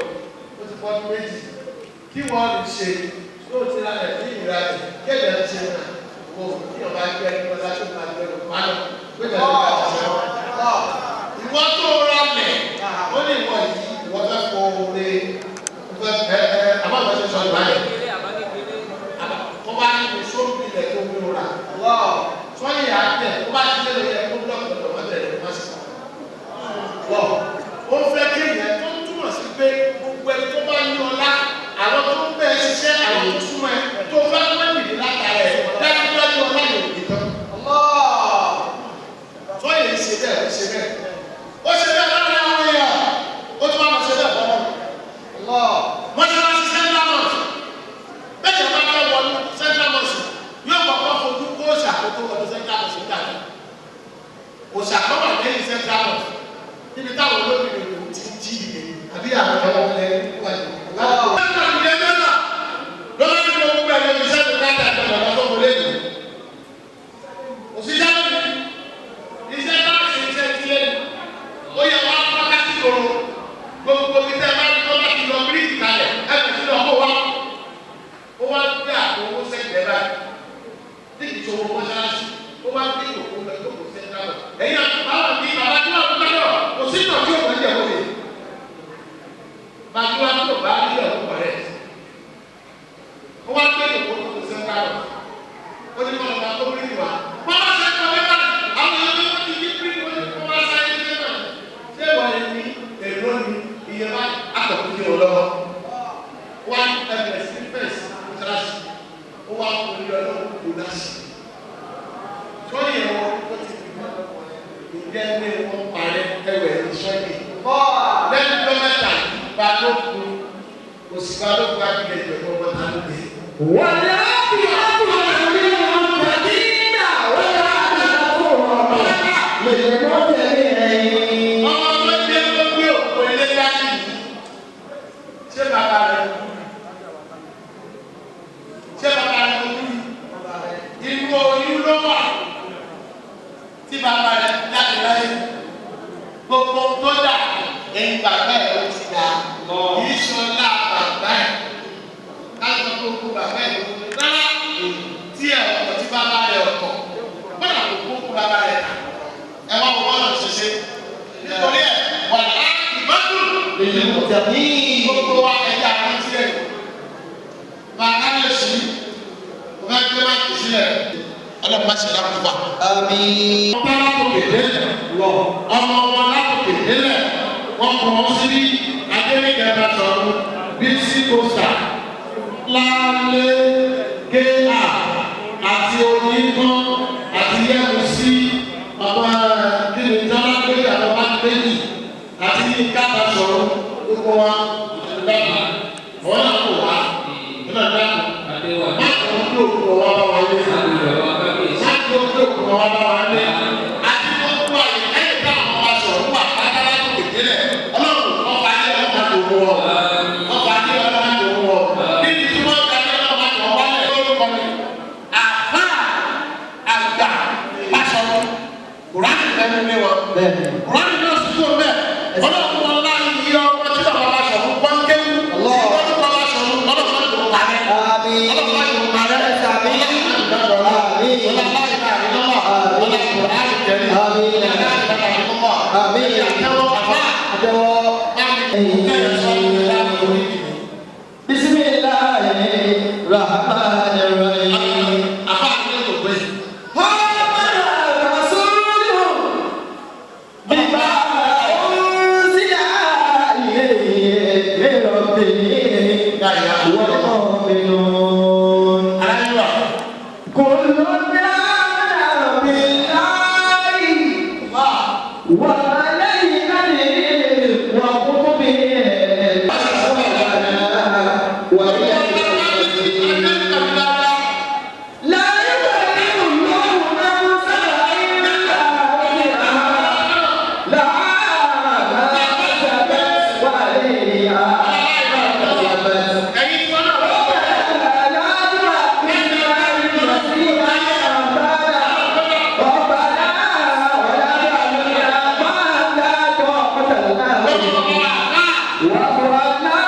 ó ti pọ́ ọdún méjì kí wọ́n lè ṣe tó ti ra ẹ̀ ní ìra ẹ̀ kéde ẹ̀ ṣe náà wò kí ọba gbé ẹni wọn láti máa gbé ẹni pa lọ gbé ẹni wọn ṣe wọn. Ìwọ tó ra lẹ̀ ó ní ìwọ yìí ìwọ fẹ́ kó o lè fẹ́ ẹ ẹ àbábọ̀ ṣe sọ ìwà yẹn. Tó bá ní kó sóògùn ilẹ̀ tó wúlò rà sọ́yìn àtẹ̀ tó bá ti lé lóye ẹ̀kọ́ búlọ̀kì lọ́dọ̀ wọ́n tẹ̀lé wọ́n sì sọ. Ó fẹ́ kéèyàn tó túmọ̀ sí pé gbogbo ẹni tó bá ní ọlá àwọn tó ń bẹ ṣiṣẹ́ àwọn tó súnmọ́ ẹ tó fẹ́ pẹ́ nìyí látara ẹ dájúdájú ọlá yóò dé tán. Sọ́yìn ṣe bẹ́ẹ̀ ó ṣe bẹ́ẹ̀ ó ṣe bẹ́ẹ̀ lára àwọn èèyàn ó tún wá lọ ṣe bẹ́ẹ̀ fọwọ́. Mọ́ṣáláṣí Central Mosque bẹ́ẹ̀ yẹn bá fẹ́ wọnú Central Mosque yóò kọ́kọ́ fojú kó ṣàkóso wọnú Central Mosque nígbà náà. Òṣà kan wà lẹ́yìn Central Mosque níbi táwọn olóbìnrin kò ti jí ìdè àbí àwọn ọmọ ilẹ̀ wájú. Lọ́wọ́ ní gbogbo ẹ̀rọ ìṣẹ́ tó ká dàgbà bàbá tó wọlé yìí. Òṣìṣẹ́ lónìí, iṣẹ́ bá ṣe iṣẹ́ tilẹ̀ ní. Ó yẹ wá pátá sí koro. Gbogbo ibi tẹ́ ẹ bá ní tó bá ti lọ bíríìjì kalẹ̀, ẹ bẹ̀ sí lọ kó wá. Ó wá gbé àpò owó sẹ́gbẹ̀ẹ́ báyìí. Tí kìí ṣòwò mọ́ṣáláṣí, ó wá gbé ìyókù lọ ìjókòó sẹ́ńtà lọ. Ẹ̀yin àti bàbá mi, bàbá tí wọ́n gbọ́dọ̀, kò sí ìtàn tí òun ń jẹ̀ wọlé. Bàbá tí ò bá rí ọ̀hún ọ̀rẹ́ ó wá gbé ìkó tó sẹ́ńtà lọ ó ní kọ́ ọ̀gá tó bírí wa wọ́n bá ṣe kọ́ mẹ́ta àwọn èèyàn tó ti yí bírí wọn kó wá sáyé ní sẹ́ńtà ṣé wọ́n lè ní èrò ní iye bá àtọ̀kù ní ọlọ́wọ́ wá ẹgbẹ̀ sí fẹ́ẹ̀sì kíláàsì ó wá kó ní ọlọ́wọ́ kó láṣì tó yẹ wọn tó ti fi mọ́ ìjẹ́ ní wọn parẹ́ ẹwẹ̀ ìṣọ́yè lẹ́nu tó mẹ́ta bá ló kú òsì bá ló kú abilẹ̀ ìjọba ọmọ ta ló dé. Ọmọ tó dé ló gbé òkú ilé dání yìí. Ṣé bàbá rẹ̀ kú ni? Ṣé bàbá rẹ̀ kú ni? Inú oyún ló wà tí bàbá rẹ̀ jáde láyé. Gbogbo tó dà ẹ̀yìn bàbá ẹ̀ ló ti dà. Kì í ṣọlá bàbá ẹ̀. Kájọ gbogbo bàbá ẹ̀ ló ti rárá tí ẹ̀ ọ̀tọ̀ tí bàbá rẹ̀ ọ̀tọ̀. Bọ́lá kò kó bàbá rẹ̀ tà. Ẹ wá wọ bọ́ọ̀lù ṣẹṣẹ. Nítorí ẹ̀ wà á ìbádùn. Gbogbo wa ẹja àwọn sílẹ̀. Màá ká lè sí. Mo fẹ́ gbé máìkì sílẹ̀. Ọlọ́run má ṣe lákòókò. Àmín. Ọmọ látòkè délẹ̀. Ọmọ wọn látòkè délẹ̀. Wọ́n kọ̀ wọ́n sí bí Adéníkẹ́ bá sọ̀rọ̀ Bísí Kòsà, Lálé Géà àti Oníkan àti Yẹ́musí bàbá kíni Tọ́lá Méjì àti Bàbá Méjì àti Yínká bá sọ̀rọ̀ gbogbo wa ìdàgbà. Wọ́n náà kò wá. Nínú ìdàgbà. Má kò ń lò kó wá bá wa lé. Má kò ń lò kó wá bá wa lé. Àti gbogbo àyè ẹ̀yìn táwọn ọba sọ̀rọ̀ wà pátá látòkè délẹ̀. Ọlọ́run ọba ayé ọlọ́run tó mú ọ. Ọba ayé ọlọ́run tó mú ọ. Níbi tí wọ́n ga ní ọlọ́run tó wálẹ̀ lórúkọ ni. Àfáà àgbà Báṣọ̀run. Kùránì lẹ́nu lé wọn. Kùránì náà sì kúrò bẹ́ẹ̀. Ọlọ́run wọn láàyè iye ọmọ tí bàbá Báṣọ̀run wọ́n kéwú. Ìtọ́jú bàbá Báṣọ̀run ọlọ́run tó parẹ́. Ọlọ́run tó parẹ́. Ọlọ́run tó parẹ́. بسم الله الرحمن الرحيم. آمن الرسول بما أنزل إليه من ربه والمؤمنون. كل آمن بالله وملائكته وكتبه لا يكلف الله نفسا إلا وسعها لها ما كسبت وعليها ما اكتسبت. ربنا لا تؤاخذنا إن نسينا أو أخطأنا. ربنا ولا تحملنا ما لا طاقة لنا به. واعف عنا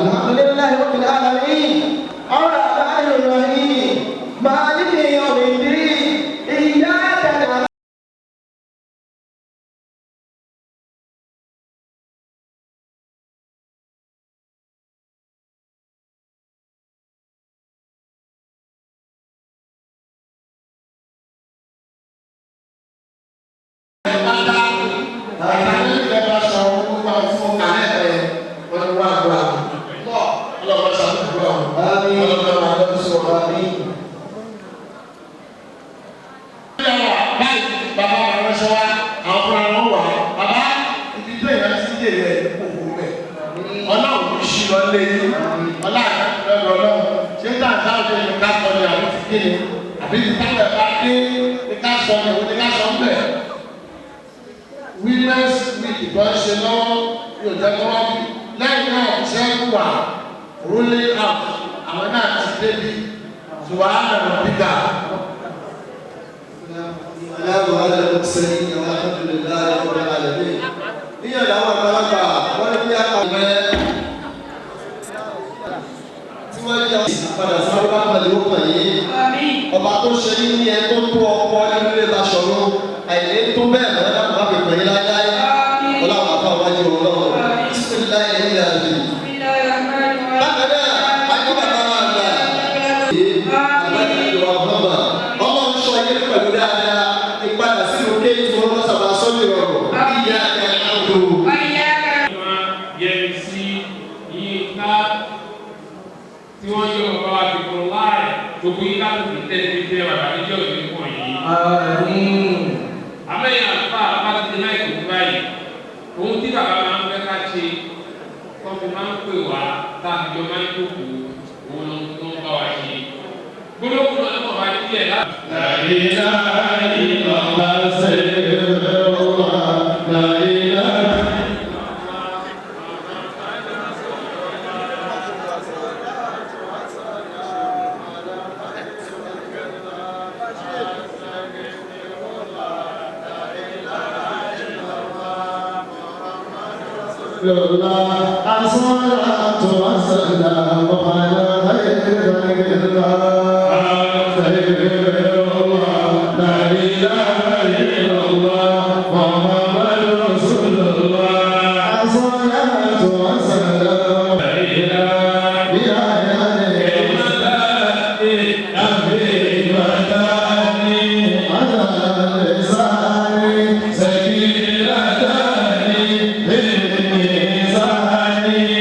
الحمد لله رب العالمين الرحمن الرحيم مالك يوم الدين إياك نعبد. Women's week tó ń ṣe lọ́wọ́ yóò jẹ́ kó wá bí lẹ́yìn náà ṣẹ́gun wà ruling out àwọn náà ti débi ṣùgbọ́n àmọ̀ bíkà. Aláwọ̀ alẹ́mọ̀sẹ́yìn alhamdulillahi rabbil alamin. Níyàn làwọn àgbàlagbà wọ́n ní bí a kà mẹ́ tí wọ́n yà padà sí ọba pẹ̀lú ọkàn yìí. Ọba tó ṣe ní ní ẹ tó tó ọkọ nínú ilé Baṣọ̀run àìlè tó bẹ́ẹ̀ mọ́ ẹ̀dá kò má fi pè é láéláé. Ọlọ́run àfa wájú ọlọ́run. Bismillahi ìlànà. Bákan náà, àjọ bàbá wa àgbà. Ọlọ́run sọ yé pẹ̀lú dáadáa ìpadà sínú kéèkì wọn lọ sábà sọ́jú ìrọ̀rùn ìyá àdó. Yẹmisí Yínká tí wọ́n yọ bàbá wa fi kún láì gbogbo yín láti fi tẹ́lẹ̀ tẹ́ bàbá níjọ́ ìlú pọ̀ yìí. Àmẹ́yìn àlùfáà pátí náà kò báyìí ohun tí bàbá máa ń fẹ́ ká ṣe tó fi máa ń pè wá tá a fi jọ máa ń jókòó òun ló ń bá wa ṣe. Gbólóhùn náà mọ̀ wá díẹ̀ láti. الصلاة والسلام على خير خلق الله خير الله لا إله إلا الله محمد رسول الله الصلاة والسلام Yeah.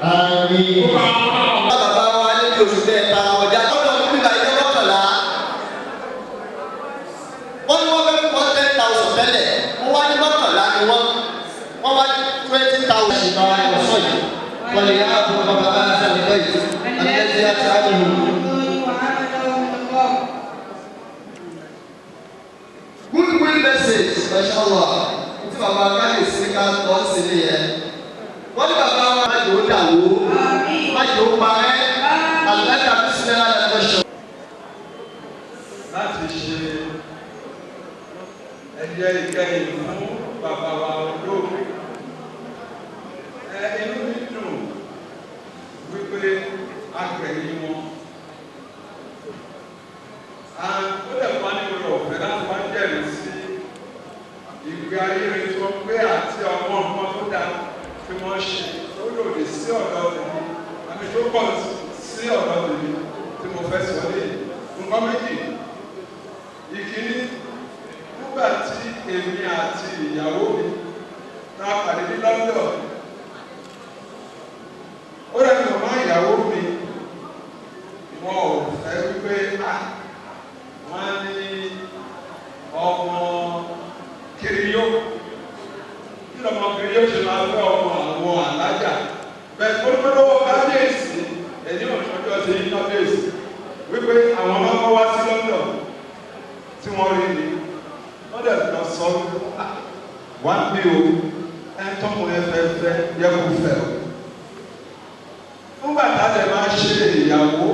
Àmín. Bàbá wa níbi oṣù kẹta ọjà lọ́dọ̀ nígbà ilé mọ́kànlá. Wọ́n ní wọ́n fẹ́ fún wọn 10,000 tẹ́lẹ̀, wọ́n wá ní mọ́kànlá ni wọ́n. Wọ́n wá ní 20,000. وليعبد رب هذا البيت الذي أطعمهم. Goodwill message, mashallah. Tí bàbá káyọ̀sí ká tọ́ sí nìyẹn. Wọ́n ní bàbá wa má jò ó dà wó, má jò ó parẹ́, àlùbáríkà bí sinmi lára ẹ̀kọ́ ṣọ. Láti ṣe ẹyẹ ìkẹyìn fún bàbá wa olóògbé. Ẹ inú mi dùn wípé a gbẹ̀yìn wọn. Ó dẹ̀ fún wa ní oore ọ̀fẹ́ láti wá jẹ́rìí sí ìgbé ayé rẹ̀ tí wọ́n gbé àti ọmọ ọmọ tó dáa tí wọ́n ṣe tó lòdì sí ọ̀dọ̀ tèmi àmì tó pọ̀ sí ọ̀dọ̀ tèmi tí mo fẹ́ sọ lé nǹkan méjì. Ìkíní, nígbà tí èmi àti ìyàwó mi tá a pàdé ní London, ó rẹ̀ mọ̀ ìyàwó mi wọn ò fẹ́ wípé wọ́n ní ọmọ kiriyó kí lọ́mọ kiriyó ṣe máa fẹ́ ọmọ àwọn alájà bẹ́ẹ̀ tó dúpẹ́ lọ́wọ́ kábíyèsí ẹ̀yìn òṣòjọ́ ti yí kábíyèsí wípé àwọn ọmọ wá sí London tí wọ́n rí ni wọ́n dẹ̀ lọ sọ wá bí o ẹ̀ tọ́mọ ẹ fẹ́ fẹ́ yẹ kó fẹ́ o. Nígbà tá a lè máa ṣe ìyàwó,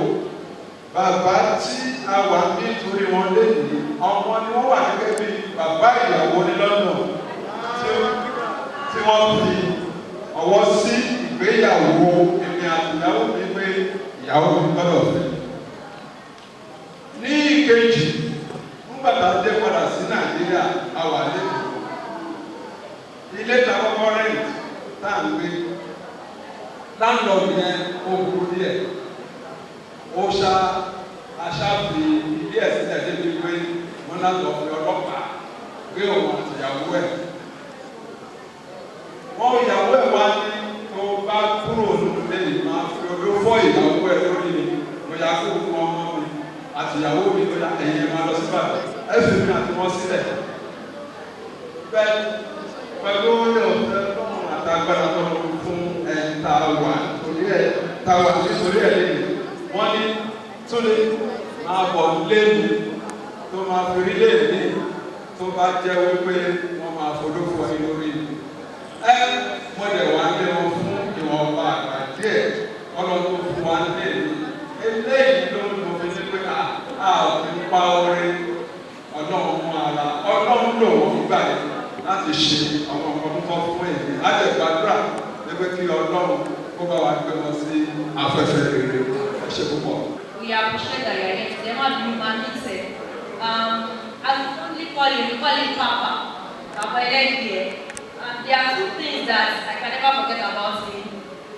bàbá tí a wà nítorí wọn léyìí, ọmọ ni wọ́n wà gẹ́gẹ́ bí bàbá ìyàwó ní London tí wọ́n fi ọwọ́ sí ìgbéyàwó èmi àti ìyàwó mi pé ìyàwó mi gbọ́dọ̀ fẹ́. Ní ìkejì, nígbà tá a dé padà sí Nàìjíríà, a wà lẹ́kọ̀ọ́. Ilé ta kọ́kọ́ rent tá à ń gbé. Landlord yẹn ó burú díẹ̀, ó ṣá aṣáfi ilé ẹ̀ sílẹ̀ débi pé wọ́n láti fi ọlọ́pàá gbé òun àti ìyàwó ẹ̀. Wọ́n ìyàwó ẹ̀ wá ní tó bá kúrò nílé yìí máa fi odó fọ́ ìyàwó ẹ̀ lórí mi, mo yà kó fún ọmọ mi àti ìyàwó mi tó yà ẹ̀yìn ẹ̀ máa lọ sí bàbá ẹ̀ fi mi àti wọn sílẹ̀. Bẹ́ẹ̀ pẹ̀lú orí ọ̀fẹ́ lọ́rùn àtàgbára tó lọ fún ẹ̀ tá a wà torí ẹ̀ tá a wà nítorí ẹ̀ lẹ́yìn. Wọ́n ní Túnde máa bọ̀ lémi tó máa fi rí lémi tó bá jẹ́ wípé wọ́n máa fodó fún ẹ lórí mi. Ẹ wọ́n dẹ̀ wá lé wọn fún ìwọ̀nba àgbà díẹ̀ ọlọ́run tó fún wa lémi. Eléyìí ló ń mọ fi ní pé a ò fi pa oore ọlọ́run mú ara ọlọ́run lò wọ́n gbà yìí láti ṣe àwọn nǹkan tó tọ́ fún èmi. A lè gbàdúrà wípé kí ọlọ́run kó bá wa gbé wọn sí afẹ́fẹ́ rere. Ẹ ṣé púpọ̀. We appreciate that you are here today. Má bínú máa mix ẹ̀. As we fondly call him, we call him Papa, Papa Elẹ́dìẹ. There are two things that I can never forget about him.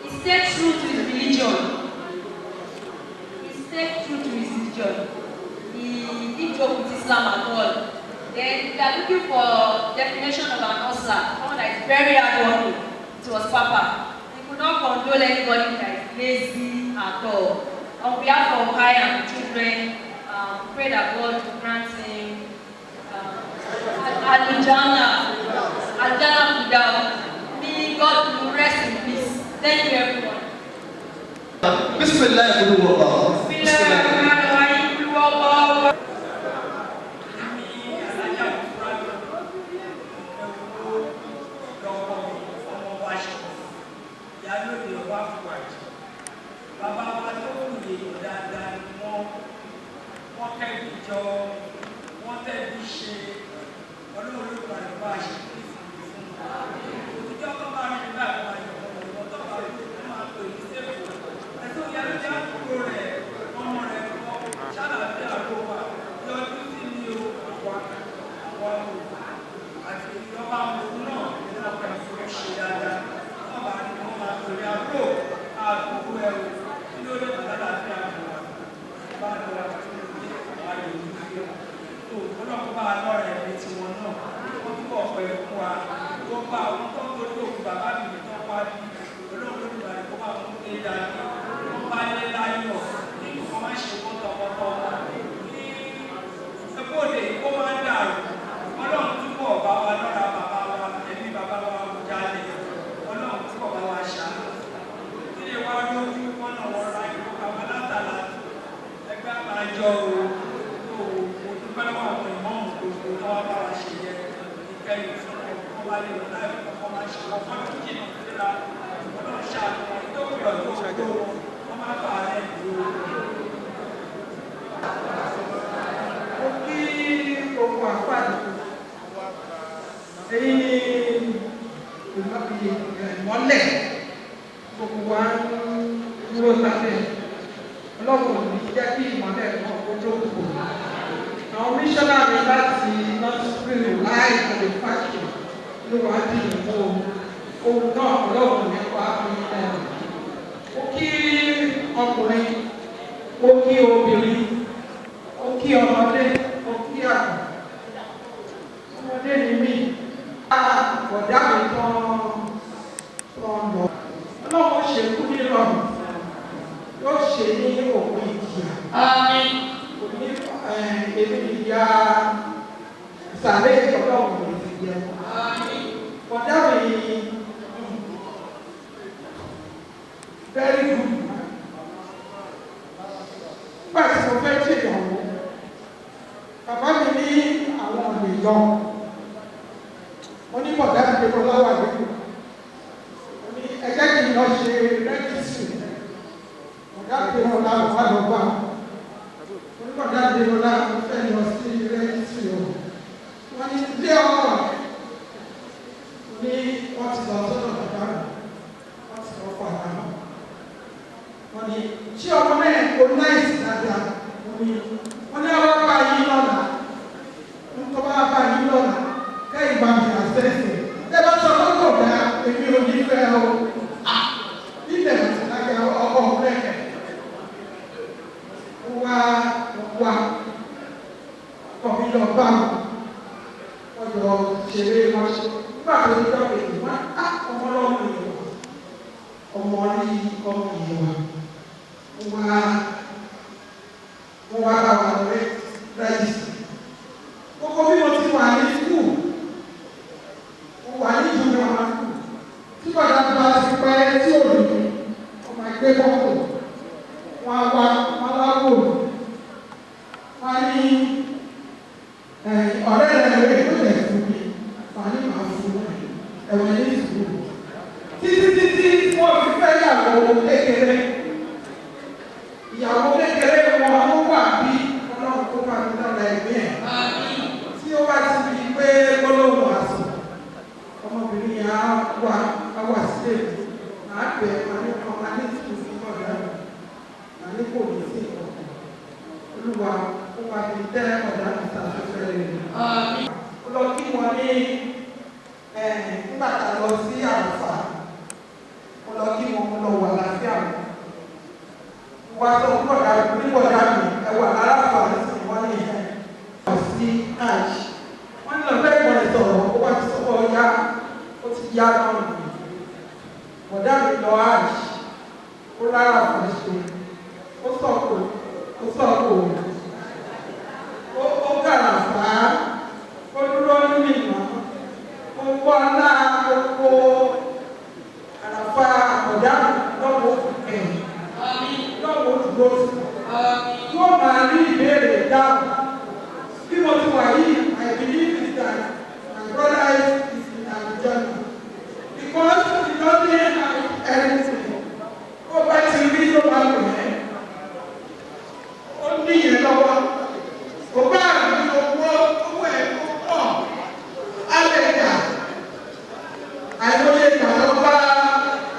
He stayed true to his religion. He stayed true to his religion. He didn't joke with Islam at all. Then we are looking for definition of an hustler, someone that is very hardworking. It was Papa. He could not condole anybody that is lazy at all. On behalf of I and the children, pray that God will grant him Aljana, Aljana Firdaus. May God will rest in peace. Thank you, everyone. Bismillah Bismillah. Bismillahirrahmanirrahim. Bàbá wa tó kù èèyàn dáadáa ni wọ́n kẹ́bi jọ, wọ́n tẹ́bi ṣe, ọlọ́run ló gbàdúrà bá a ṣe kí ìfòyè fún wọn. Òtítọ́ kan bá rìn nígbà tó máa yọ̀ wọ́n lọ́wọ́ tó bá rí wọ́n máa pè ní sẹ́kù. Ẹ̀sùn ìyá ló jẹ́ àkókò rẹ̀, ọmọ rẹ̀ kọ́, ṣàlàáfíà ló wà, yọjú sí mi o, àwa àwa o. Àti ìjọba òun náà ní ọkọ̀ ìfòyè ṣe dáadáa. Wọ́n bá rí wọ́n máa pè ní àbúrò àkókò ẹ̀ o. Kí ló dé bàbá láti àbúrò wa? Bá a lọ wá sí ilé àwọn àyè ìlú. láyé wọn láì kọ́kọ́ máa ṣe wọn fọ́n tó jìnnà síra. Ọlọ́run ṣàánú wọn tó kù lọ́dún tó wọ́n máa fà á rẹ̀ dúró. Mo kí gbogbo àpáàdé èyí ni ìmọ́lẹ̀ gbogbo wa ń dúró sábẹ́. Ọlọ́run ò ní jẹ́ kí ìmọ́lẹ̀ náà kó jókòó. Àwọn míṣọ́nà mi láti Nọ́sírì láì lè fàṣẹ ló wá dì mú ohun náà. Ọlọ́run nípa fi hàn. Ó kí ọkùnrin, ó kí obìnrin, ó kí ọmọdé, ó kí àgbà. Ọmọdé ni mí. Bọ̀dá mi tán tán lọ. Ọlọ́run ṣe kú nírọ̀rùn, yóò ṣe ní òpin ìjìyà. Òní èmi ìyá sàlẹ̀ ọlọ́run ò sì jẹun. Bọ̀dá mi very good. Nígbà tí mo fẹ́ ṣe ìyàwó, bàbá mi ní àwọn ò lè lọ. Mo ní bọ̀dá mi pé kó láwà lẹ́kọ̀ọ́. Mo ní ẹ jẹ́ kí n lọ ṣe rẹ́gísírì. Bọ̀dá mi pé kó láwà wà lọ bá. Mo ní bọ̀dá mi pé kó láwà, mo fẹ́ lọ sí rẹ́gísírì o. Wọ́n ní ilé ọkọ rẹ̀. Mo ní wọ́n ti lọ sọ́dọ̀ bàbá mi. Wọ́n ti lọ pa àná. Wọ́n ní ṣé ọmọ náà kò náìsì dáadáa? Mo ní wọ́n ní àwọn bá yín lọ́la. Ń tọ́ bá bá yín lọ́la. Kẹ́yìn bá mi àṣẹ́sẹ̀. Tẹ́ bá sọ pé kò dáa, èmi ò ní fẹ́ o. Ilẹ̀ àti lágbà ọkọ̀ rẹ̀. Ó wá wá ọkọ̀ mi lọ bá wọn. Wọ́n jọ ṣeré wọn ṣe. Nígbà tó ní dọ́kítà wọ́n á ọmọ ọlọ́mọ yìí wá. Ọmọ rí ọmọ yìí wá. Wọ́n wá bá wa rẹ́ rẹ́gísítì. Gbogbo bí mo ti wà ní skul, mo wà ní ìjọba wa skul. Tí bàbá bá ti pẹ́ tí ò rí, wọ́n máa gbé mọ́tò. Wọ́n á wá, wọ́n á wá wò mí. Wọ́n á ní ọ̀rẹ́ rẹ̀ rẹ̀ ló lè fún mi. Wọ́n á ní màá fún mi. Ẹ̀wọ̀n ní sùúrù. Títí títí wọ́n fi fẹ́ yàwó kékeré. Ìyàwó kékeré wọn ló wà bí Ọlọ́run tó bá mi lọ́la ẹ̀mí ẹ̀. Tí ó bá ti di pé gbólóhùn àsùn, ọmọbìnrin yẹn á wà sílé mi. Màá bẹ̀ màá ní ọmọ ní ìtùkù fún ọ̀dà mi. Màá ní kò ní sí ìkọ̀kọ̀. Olúwa ó wá mi tẹ́ ọ̀dà mi sàfẹ́fẹ́ rẹ̀. Ó lọ kí wọn ní nígbà tá a lọ sí àlùfáà. Mo lọ kí wọn, mo lọ wà láfíà wọn. Wá sọ fún ọ̀dà mi nígbọ̀dá mi ẹ̀wà aláfà sí wọ́n ní ẹ̀ lọ sí hajj. Wọ́n ní lọ bẹ́ẹ̀ gbọ́n sọ̀rọ̀ ó wá ti sọ́kọ̀ ya ó ti yá náà nù. Bọ̀dá mi lọ hajj, ó rárá fún ṣe, ó sọ̀kò ó sọ̀kò ó gàrà fà á, ó dúró nínú ìmọ̀, ó wọ́ ọlá gbogbo àràfà bọ̀dá mi lọ́wọ́ ẹ̀yìn lọ́wọ́ dúró sí. Yóò máa rí ìbéèrè dáhùn. Bí mo ti wà yìí, I believe is that my brother is in Abuja because he doesn't have anything. Ó bá ti rí ló máa lò ẹ́. Ó ní ìyẹn lọ́wọ́. Kò bá àbí owó owó ẹ̀ kó pọ̀. Á lè dà. Àìmọye ìgbà lọ bá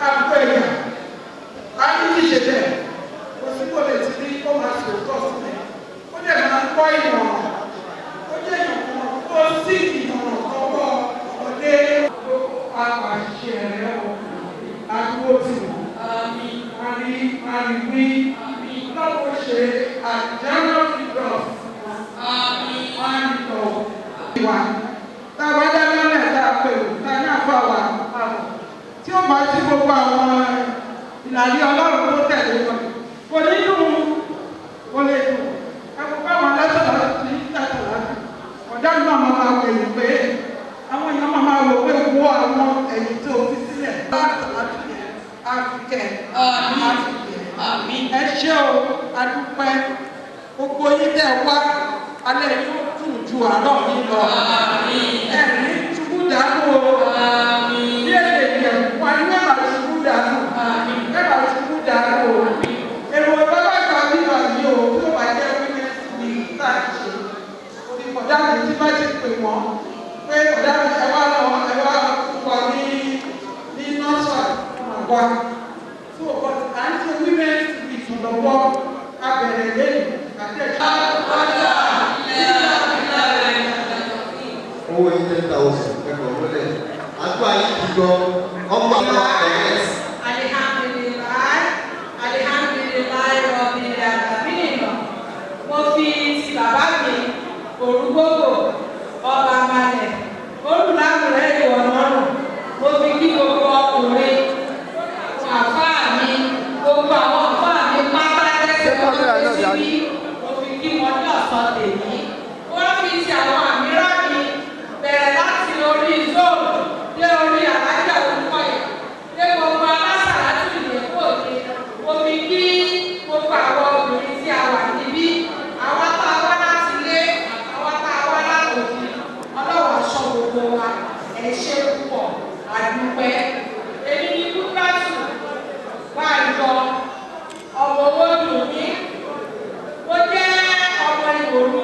àbúkọ ẹ̀yà. A ní kí ṣe bẹ́ẹ̀. Kò sí kò lè ti rí kó máa ṣe òótọ́ sílẹ̀. Ó dẹ̀ máa ń kọ́ ìmọ̀ràn. Ó jẹ́ ìmọ̀ràn tó sí ìmọ̀ràn tọwọ́ ọmọdé. Ó àṣìṣe rẹ̀ o. Àdúgbò tì wọ́n. Àrí àrí wí. Lọ́wọ́ ṣe àjálù ìdọ̀. Àìtọ̀ ìwà. Tá a bá dáná lẹ̀ tá a pè wò, tá a ní àfa wà àbọ̀. Tí ó bá sí gbogbo àwọn ìlànà Ọlọ́run tó tẹ̀lé wọn. Kò ní dùn, kò lè dùn. Ẹ̀kọ́ báwọn alásọ̀rọ̀ ti ń tàtọ̀ láti. Ọ̀dà náà máa máa wò èyí pé àwọn èèyàn máa máa wò pé wo àwọn ẹ̀yìn tó fi sílẹ̀. Àfikẹ́ àfikẹ́ ẹ ṣé o, adúpẹ́. Gbogbo yín tẹ̀ wá, alẹ́ yóò dùn ju àárọ̀ yín lọ. Ẹ ní ṣubú dànù o. Ọ̀dà mi tí bá ti pè wọ́n pé ọ̀dà mi, ẹ wá lọ, ẹ wá fún wa ní nọ́ọ̀sà wà. So, but à ń ṣe women's week lọ́wọ́, abẹ̀rẹ̀ lẹ́yìn àti ẹ̀ṣọ́. Owó yín 10,000 ẹ̀kọ́ mọ́lẹ̀ àdúrà yín ti gbọ́ ọmọ àwọn ẹ̀rẹ́. Alihamdulilayi, alihamdulilayi rabbil alamin. Mo fi ti bàbá mi Òrùgbògbò ọba balẹ̀ olùdámùrẹ́ ìwọ̀nàrùn, mo fi kí gbogbo ọkùnrin àfáà mi, gbogbo àwọn àfáà mi pátá tẹ̀sán wọn lọ síbí, mo fi kí wọn ní ọ̀sán tèmi. Wọ́n fi ti àwọn àmírà mi bẹ̀rẹ̀ láti orí zone dé orí Alájà Olúkọ̀yà dé gbogbo alásàlátù ìyẹ̀kú òde. Mo fi kí gbogbo àwọn obìnrin tí a wà níbí, àwa tá a wá láti ilé, àwa tá a wá látòdì. Ọlọ́wọ́ aṣọ gbogbo wa, ẹ ṣé púpọ̀, àdúpẹ́. Èmi ní Kúkúrátù Báńjọ ọmọ owó dùn mí. Mo jẹ́ ọmọ Ìwòrú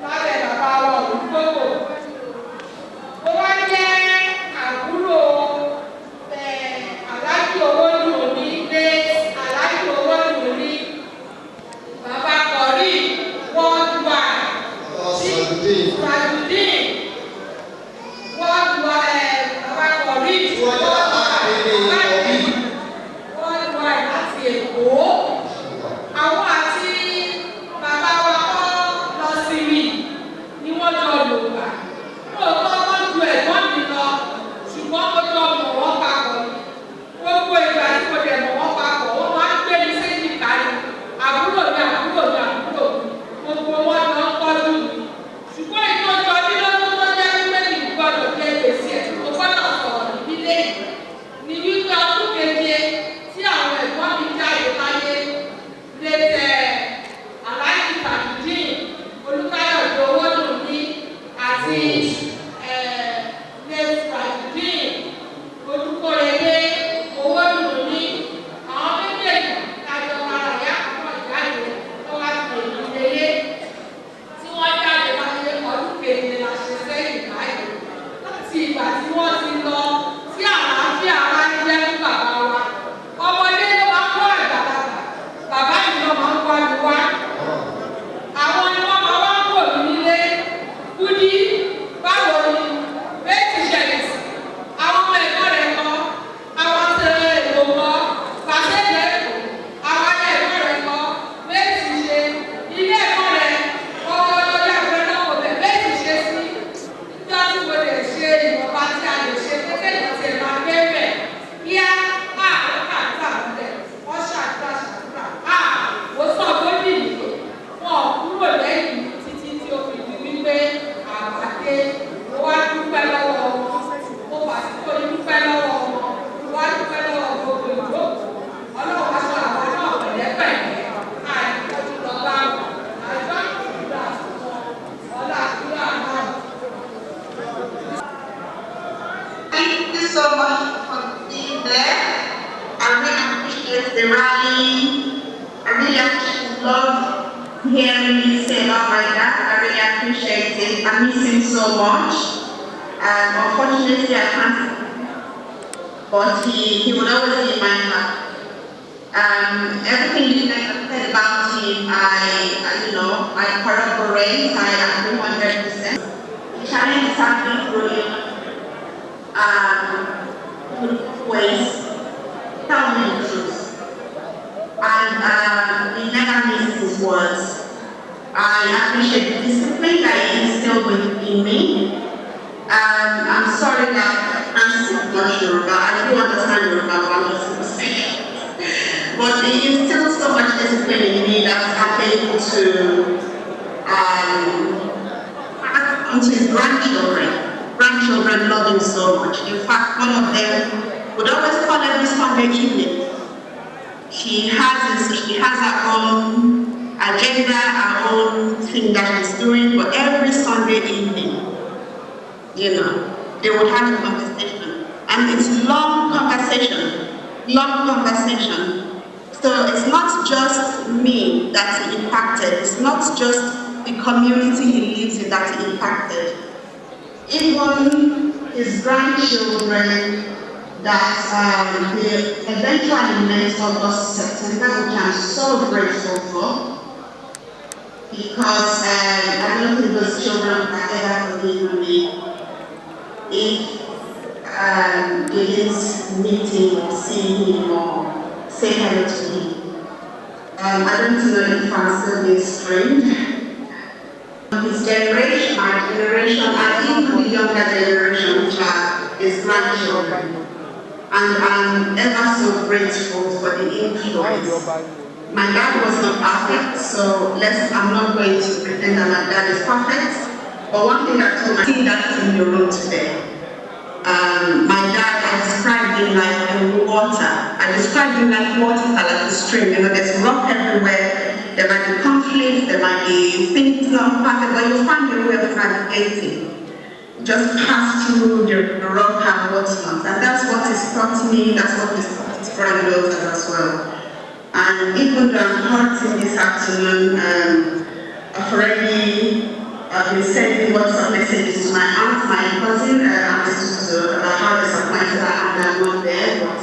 lábẹ́ bàbá wa Òrùgbògbò. Mo wá jẹ́ àbúrò Aláàjì Owódùnmí, late Aláàjì Owódùnmí, bàbá Kọ̀rí worldwide. Tajudeen worldwide, bàbá Kọ̀rí worldwide láti Èkó. Àwọn àti bàbá wa kọ́ lọ sí rí ni wọ́n jọ lò wà. Lóòótọ́ wọ́n ju ẹ̀gbọ́n mi lọ, ṣùgbọ́n mo jọ mọ̀ wọ́n papọ̀ ni. Gbogbo ìgbà tí mo dẹ̀ mọ̀ wọ́n papọ̀, wọ́n máa ń gbé mi séjìká ni. Àbúrò mi, àbúrò mi, àbúrò mi, gbogbo wọn jọ ń tọ́jú mi. Ṣùgbọ́n ìtọ́jú ọdún lọ́dún tó jẹ́ wípé mi ò gbọ́dọ̀ jẹ gbèsè ẹ̀, mo gbọ́dọ̀ sọ̀rọ̀ níbí lẹ́yìn. Ni wípé ọdún keje tí àwọn ẹ̀gbọ́n mi jáde láyé, lẹ́tẹ̀ Aláàjì Tajudeen Olúkáyọ̀dé Owódùnmí àti late Tajudeen Olúkóredé Owódùnmí, àwọn méjèèjì lájọ para ìyá kan jáde tó wá fi èyí lélẹ̀ tí wọ́n jáde láyé, ọdún keje la ṣe sẹ́yìn báyìí. Láti ìgbà tí wọ́n ti lọ, tí àlàáfíà wá ń jẹ́ fún bàbá wa, ọmọdé ló máa ń kó àgbàlagbà, bàbá mi ló máa ń kọ́ mi wá. Àwọn ni wọ́n máa wá ń wò mí nílé. Kúdí, báwo ni méjì ṣẹlẹ̀ sí àwọn ọmọ ẹ̀kọ́ rẹ̀ kọ́, àwọn tẹ èkó kọ́ pàṣẹjẹ èkó, àwọn ẹ̀kọ́ rẹ̀ kọ́ méjì ṣe ilé ẹ̀kọ́ rẹ̀ kọ́ lọ́jọ́ àgbẹ̀ náà kò bẹ̀ méjì ṣe sí. Níjọ́ tí mo lè ṣe ìwọ̀nba tí a lè ṣe pé kéèyàn tiẹ̀ máa gbé bẹ̀ kíá, àwọn kàńtà lẹ̀ wọ́n ṣàdúrà ṣàdúrà, ó sọ bódì yìí, wọn ò kúrò lẹ́yìn mi títí tí ó fi di wípé àbádé. Mo wá dúpẹ́ lọ́wọ́ wọn, mo fàsìkò yìí dúpẹ́ lọ́wọ́ wọn, mo wá dúpẹ́ lọ́wọ́ gbogbo ìjókòó. Ọlọ́run aṣọ àwọn náà pẹ̀lẹ́pẹ̀lẹ́, àìkọ́jú lọ bá wọn, àjọ àdúrà fún wọn, ọlá àdúrà náà. Thank you so much for being there. I really appreciate the rally. I really appreciate love hearing you say about my dad. I really appreciate it. I miss him so much. Unfortunately, I can't, but he would always be in my heart. Everything you guys have said about him, I corroborate. I agree 100%. The challenges have been growing would always tell me the truth. And he never misses his words. I appreciate the discipline that he instilled within me. I'm sorry that I can't speak much Yoruba. I do understand Yoruba, but I'm just going to say it. But he instilled so much discipline in me that I'm able to pass on to his grandchildren. Grandchildren love him so much. In fact, one of them would always call every Sunday evening. She has her own agenda, her own thing that she's doing, but every Sunday evening, they would have a conversation. And it's long conversation, long conversation. So it's not just me that he impacted, it's not just the community he lives in that he impacted. impacted. Even his grandchildren that they eventually met August, September, which I'm so grateful for, because I don't think those children have ever forgiven me if they didn't meet him or see him or say hello to him. I don't know if I'm still being strange. His generation, my generation, and even the younger generation, which are his grandchildren. And I'm ever so grateful for the influence. My dad was not perfect, so I'm not going to pretend that my dad is perfect. But one thing I told my see that in the room today. My dad, I described him like a water. I described him like water, like a stream. You know, there's rock everywhere. There might be conflict, there might be things not perfect, but you'll find a way of navigating. Just pass through the rock and whatnot. And that's what he's taught me, that's what he's taught his granddaughters as well. And even though I'm hurting this afternoon, I've been sending WhatsApp messages to my aunt, my cousin, Aunt Suzu, about how disappointed I am that I'm not there, but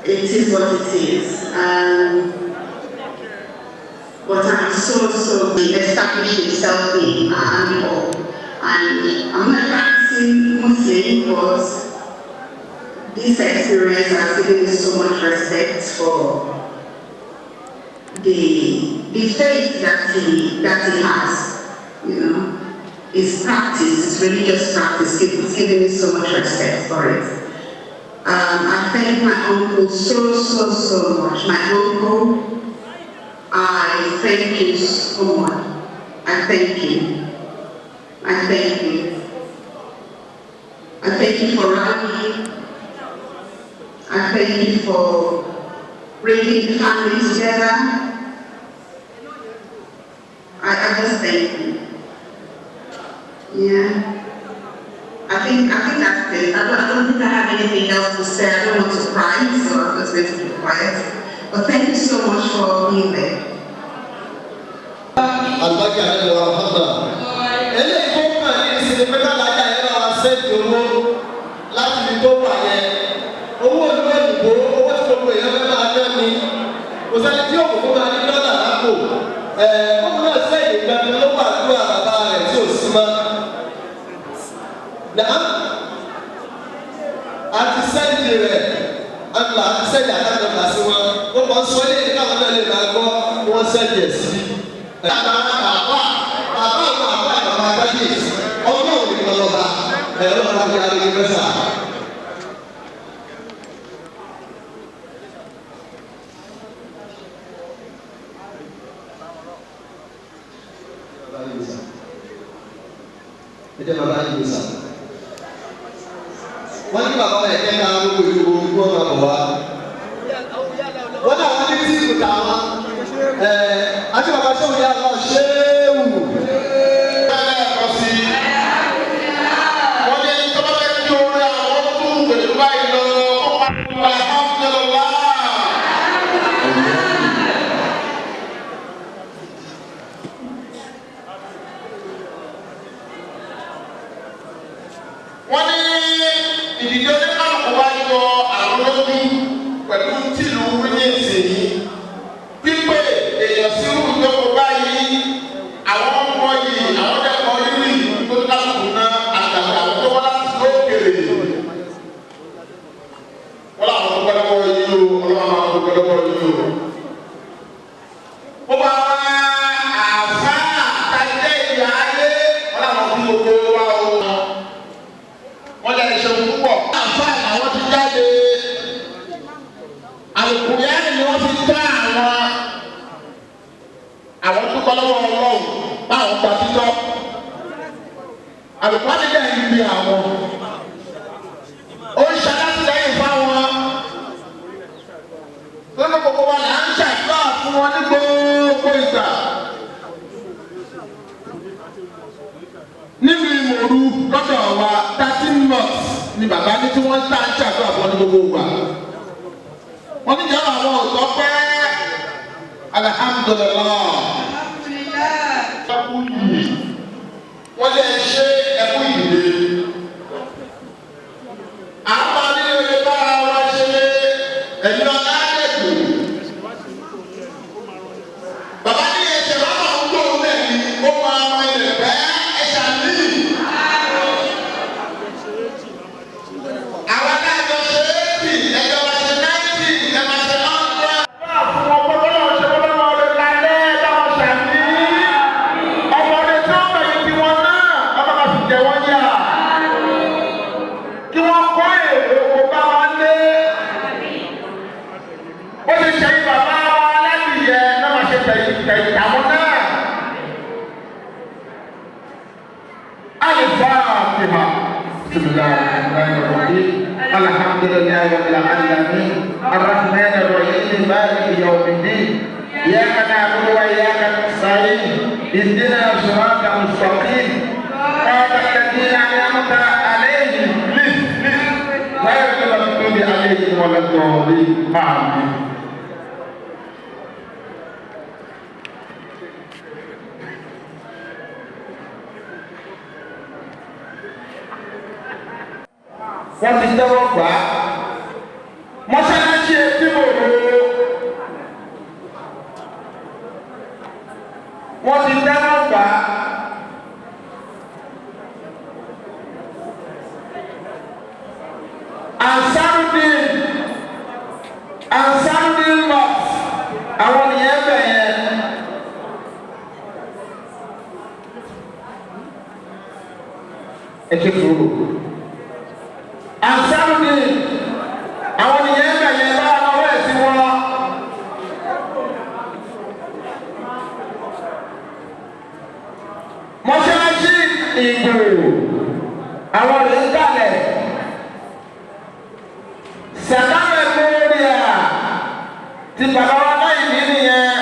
it is what it is. But I'm so established himself in and all. And I'm not practicing Muslim, but this experience has given me so much respect for the faith that he has. You know, his practice, his religious practice, it's given me so much respect for it. I thank my uncle so much. My uncle, I thank you so much. I thank you. I thank you. I thank you for rallying. I thank you for bringing the family together. I just thank you. Yeah. I think that's it. I don't think I have anything else to say. I don't want to cry, so I'm just going to be quiet. But thank you so much for being there. Albarka Ànábì wa Muhammad. Eléyìí tó kàn ní ìsinmi pé kálájà yẹn bá wa sẹ́ẹ̀dì owó láti fi tó wà yẹn. Owó ìlú òyìnbó, owó tí gbogbo èèyàn fẹ́ máa ná ni. Kò sẹ́ni tí òkùnkùn máa ní dọ́là lápò. Ẹ̀ẹ́dọ́gbọ̀n náà sẹ́yìn gbẹ̀gbẹ̀ ló wà lúwà bàbá rẹ̀ tí ò sí mọ́. Nàá àti sẹ́yìn rẹ̀ àgbà àti sẹ́yìn àtàkùn sí wọn. Ó kàn sọ ilé káwọn náà lè máa gbọ́ kí wọ́n sẹ́yìn ẹ̀ sí. Bàbá bàbá àwọn àbá bàbá kábíyèsí ọlọ́run nìkan lọ́ba ẹ̀rọ ọ̀la fi arúgbó mẹ́sà. Ẹ jẹ́ bàbá yìí sà. Wọ́n ní bàbá rẹ̀ kẹ́ta gbogbo ìlú gbogbo ọ̀nà bọ̀ wá. Wọ́n náà wọ́n ní tíìmù táwọn. Àti bàbá sọ̀rọ̀ yà lọ ṣéwù. Wọ́n ní tọ́lá bẹ́ẹ̀ kí orí àwọn tó pẹ̀lú báyìí lọ kó pa alhamdulillah. Wọ́n ní ìdíje oníkàlùkù bá yọ àwọn lójú pẹ̀lú tìlú wíyẹ̀sì yìí pípé èèyàn sírú ìjókòó báyìí àwọn ọmọ yìí àwọn dẹ́kọ̀ rírì tó kálukú ná àtàwọn àwọn tó wá láti lókèrè wọ́n làwọn tó gbọ́dọ̀ wọ́ yìí o ọlọ́run àwọn tó gbọ́dọ̀ wọ́ yìí o. ó bá àfa àtàjẹ́ ìyá ayé wọ́n làwọn fún gbogbo wa o wọ́n lè ṣe púpọ̀. Àfa àwọn ti jáde àlùkùránì ni wọ́n fi dá àwọn dúpẹ́ lọ́wọ́ Ọlọ́run báwọn gba títọ́. Àlùkùránì dẹ̀ ń gbé àwọn. Ó ń ṣalátìlẹ́yìn fáwọn. Lọ́nà gbogbo wa là ń ṣàdúrà fún wọn ní gbogbo ìgbà. Nínú ìmọ̀ọ́rù lọ́dọ̀ wa 13 months ni bàbá ní tí wọ́n ń tà ń ṣàdúrà fún ọ ní gbogbo ìgbà. Wọ́n ní ìjọba àwọn òótọ́ pẹ́ alhamdulillah. Wọ́n lè ṣe ẹkú ìdílé. Àwọn anílé bára wa ṣe ẹ̀yin ọ̀gá ẹ̀kú. Bàbá ní ẹsẹ̀ bàbá ń gbóhùn náà ni ó máa ma ilẹ̀ pẹ́ ẹ̀ṣà ní. Àwọn adájọ́ ṣe 80, ẹjọ́ máa ṣe 90, ẹ máa ṣe 100. Kí wọ́n kọ́ èrè oko bá wa lé. Ó ṣe ṣe bàbá wa aládìyẹ náà máa ṣe tẹ̀yìn àwọn náà. الفاتحة. بسم الله الرحمن الرحيم. الحمد لله رب العالمين، الرحمن الرحيم، مالك يوم الدين. إياك نعبد وإياك نستعين، اهدنا الصراط المستقيم، صراط الذين أنعمت عليهم غير المغضوب عليهم ولا الضالين. آمين. Wọ́n ti tẹ́wọ́ gbà á. Mọ́ṣáláṣí etí mòro, wọ́n ti tẹ́wọ́ gbà á. Ansarudin, Ansarudin Mosque, àwọn nìyẹn bẹ̀ yẹn. Ẹ ṣe sùúrù. Ansarudin, àwọn nìyẹn bẹ̀ yẹn bá wọn wẹ̀ sí wọn. Mọ́ṣáláṣí Ìgbò, àwọn rẹ̀ ń kalẹ̀. Sàdámẹ̀ Mẹ́rìà ti bàbá wa báyìí ní nìyẹn.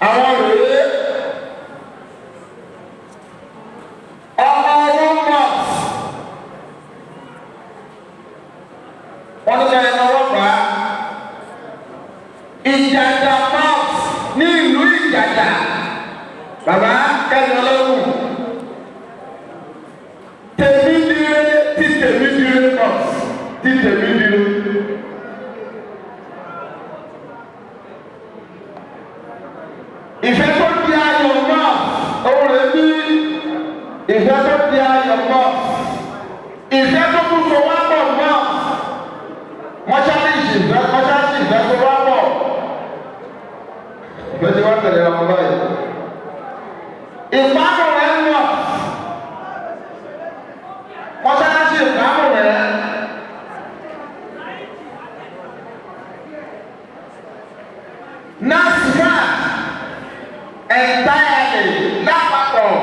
Àwọn rèé ọmọ owó mọ̀. Wọ́n ní ká ẹ náwó gbà á. Ìjàjà mọ́ọ̀sì ní ìlú Ìjàjà. Bàbá kẹ́ni ọlọ́run. Tèmídire tí Tèmídire mọ́ọ̀sì tí Tèmídire. Ìfẹ́ tó di ayọ̀ mọ́ọ̀sì òun rẹ̀ bí ìfẹ́ tó di ayọ̀ mọ́ọ̀sì. Ìfẹ́ tó tún so wá pọ̀ mọ́ọ̀sì. Mọ́ṣáláṣí ìfẹ́, mọ́ṣáláṣí ìfẹ́ tó wá pọ̀. Ìfẹ́ tí wọ́n tẹ̀lé ọmọ báyìí. Ìpamọ́ rẹ̀ ń lọ. Mọ́ṣáláṣí ìpamọ́ rẹ̀. Nasfat entirely lápapọ̀.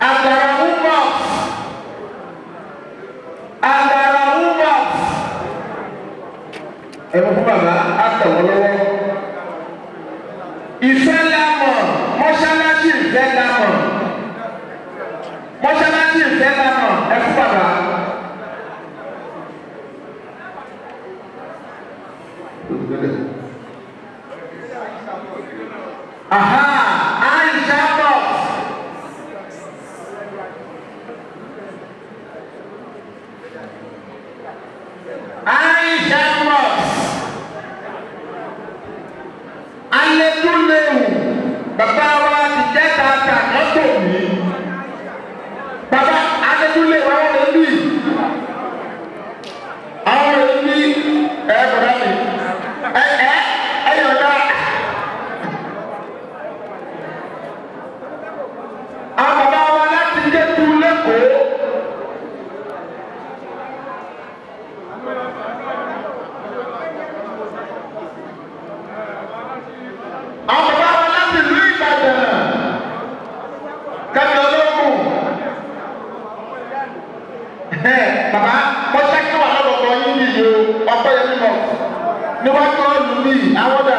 Àgàràmú mosque. Àgàràmú mosque. Ẹ̀rọ fún bàbá àtẹ̀wọ́ lọ́wọ́. Ìfẹ́ la mọ̀, mọ́ṣáláṣí ìfẹ́ la mọ̀. Mọ́ṣáláṣí ìfẹ́ la mọ̀, ẹ fún bàbá. Aha, Aisha mosque. Aisha mosque. Alẹ́dúnlẹ́wù, bàbá wa ti jẹ́ tata mọ́tò mi. Bàbá alẹ́dúnlẹ́wù àwọn rẹ̀ bí. Àwọn rẹ̀ bí ẹ bọ̀dá mi. Ẹ ẹ ẹ yọ̀dá. Àwọn bàbá wa láti Kétu lẹ́kọ̀ọ́. Àwọn bàbá wa láti ìlú Ìbàdàn, kẹ́mi ológun. Bàbá mọ́ṣáláṣí wà lọ́dọ̀ọ̀dọ̀ yín nìyí o, ọpẹ́ yẹn mímọ́ níwájú ọ̀lù mi àwọn dà.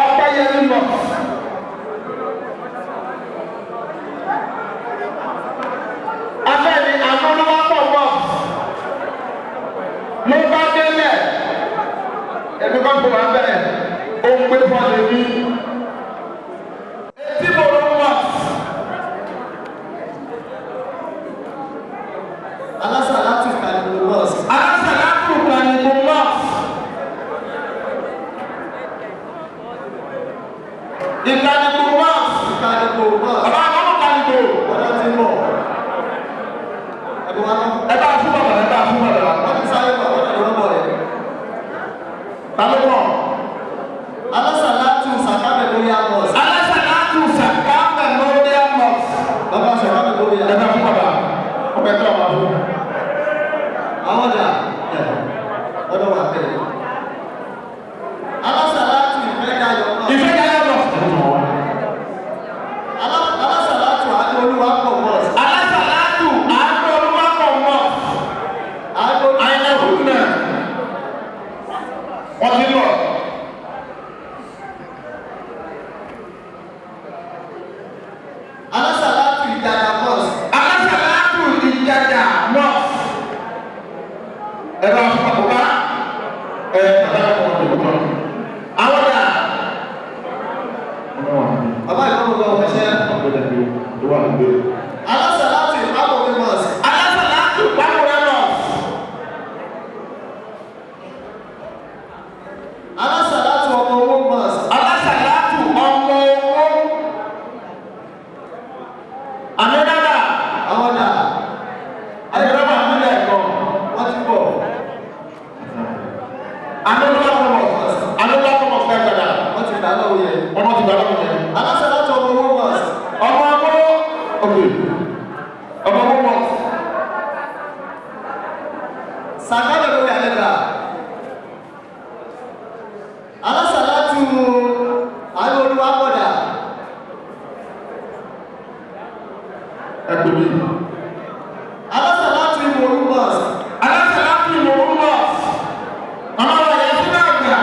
Ọpẹ́ yẹn mímọ́. Afẹ́ni àmọ́lúwápọ̀ mọ́. Ló bá délẹ̀, èmi kọ́ fún wa bẹ́ẹ̀, ó ń gbé fọ́ọ̀lù mi. Etí mo ló wọ̀. Alásàlátù Kàlùkù Mosque. Alásàlátù Kàlùkù Mosque. Ìkàlùkù Mosque. Ìkàlùkù Mosque. Bàbá àkọ́kọ́ Kàlùkù. Ọ̀dọ́ ti ń bọ̀. Ẹ̀bùn wa náà. Ẹ bá fún bàbá, ẹ bá fún bàbá. Wọ́n ti sáré bọ̀, wọ́n ti lọ́wọ́ bọ̀ rẹ̀. Ta ló mọ̀? Alásàlátù Sàká Memorial Mosque. Alásàlátù Sàká Memorial Mosque. Bàbá Sàká Memorial. Ẹ bá fún bàbá. Ọbẹ̀ tó ọba fún. Àwọn ọ̀dà ọ̀dọ̀ wà bẹ́ẹ̀. Alásàlátù Ìfẹ́dayọ̀ Mosque. Ìfẹ́dayọ̀ Mosque. Alásàlátù Àánú Olúwapọ̀ Mosque. Alásàlátù Àánú Olúwapọ̀ Mosque. Àánú Àyìnlá Wọ́n ti lọ. Alásàlátù Ìjàdà Mosque. Alásàlátù Ìjàdà Mosque. Ẹ bá fún bàbá. Ẹ bàbá kọ̀ ọ́ dùn. Àwọn dà. Bàbá ìfọ̀mù kan wọ́n ṣe. Alásàlátù Ìpákọ̀wé Mosque. Alásàlátù Ìpákọ̀wé Mosque. Alásàlátù Ọmọ Owó Mosque. Alásàlátù Ọmọ Owó. Àmì dàda. Àwọn dà. Àmì dàda nílẹ̀ ẹ̀kọ́. Wọ́n ti bọ̀. Àmì dàda mosque. Àmì dàda mosque ẹ̀ gbàdá. Wọ́n ti gbà lọ́wọ́ yẹn. Ọmọ ti gbà lọ́wọ́ yẹn. Alásàlátù Ọmọ Owó Mosque. Ọmọ owó. Ok. Ọmọ owó mosque. Sàká Memorial Lẹ́gbà. Alásàlátù Àánú Olúwapọ̀dà. Ẹ pè mí. Alásàlátù Ìmọ̀rú Mosque. Alásàlátù Ìmọ̀rú Mosque. Màmá wa yẹ fún àgbà.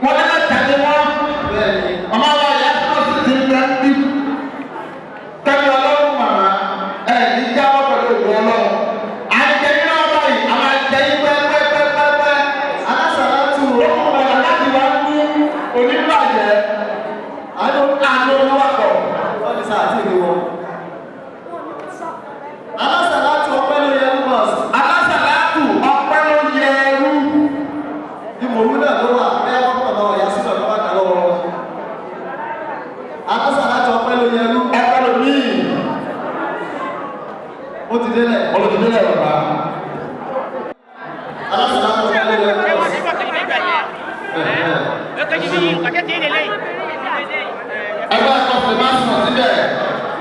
Wọ́n ní láti tẹ̀lé wọn. Bẹ́ẹ̀ni. Màmá wa yẹ fún ọ̀sìn tí ń bẹ ń bí. Tẹ́lẹ̀ ọlọ́run màmá ẹ̀ ní jáwọ́ pẹ̀lú ògùn ọlọ́run. À ń jẹ nínú ọba yìí, a máa jẹ yín pẹ́pẹ́pẹ́pẹ́. Alásàlátù Ó kún bàbá láti wá ní oníbàjẹ́. Àánú Àánú Olúwapọ̀. Wọ́n ti sá àti ìlú wọn. Alásàlátù Ọpẹ́ ló yẹ Mosque. Alásàlátù Ọpẹ́ ló yẹ ẹrú. Ìmọ̀rú náà ló wà bẹ́ẹ̀ wọ́n kọ̀ lọ́wọ́ ìyá sísọ̀ lọ́wọ́ kà lọ́wọ́ wọn. Alásàlátù Ọpẹ́ ló yẹ ẹrú. Ẹ̀pẹ́ lómi. Ó ti délẹ̀. Ó ti délẹ̀ bàbá. Alásàlátù Ọpẹ́ ló yẹ ẹrú Mosque. Ẹgbẹ́ akọ̀fẹ́ máa sùn síbẹ̀.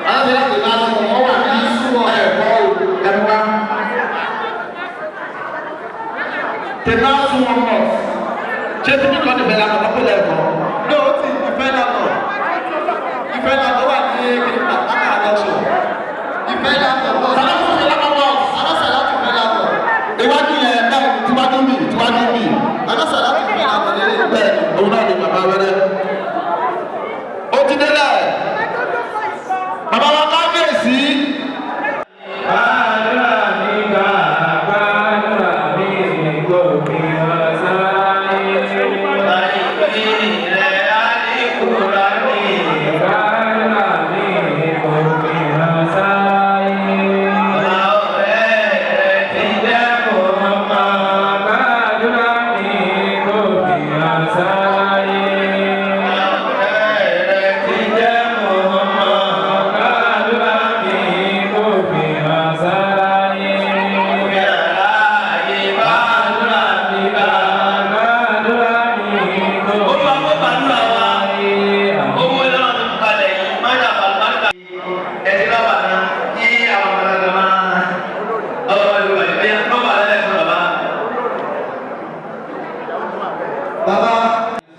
Alásàlátù máa sùn wọ́n wà ní ẹ̀kọ́ ẹ̀mú wa. Tèmá sùn wọn mọ̀. Ṣé tí kíkọ́ ní bẹ̀rẹ̀ àkọ́kọ́ lẹ́ẹ̀kọ́? Ní o ti ìfẹ́ dàpọ̀. Ìfẹ́ dàpọ̀ wà ní kìnnìkan Akara junction. Ìfẹ́ dàpọ̀ mosque. Sàlámù fún mi lápapọ̀. Alásàlátù ìfẹ́ dàpọ̀. Iwájú yẹn bẹ́ẹ̀ ni tíwájú mi tíwájú mi. Alásàlátù ìfẹ́ dàpọ̀ lélẹ̀. Bẹ́ẹ̀ ni òun náà ni bàbá wẹ́rẹ́. Ó ti délẹ̀. Bàbá wa kábíyèsí.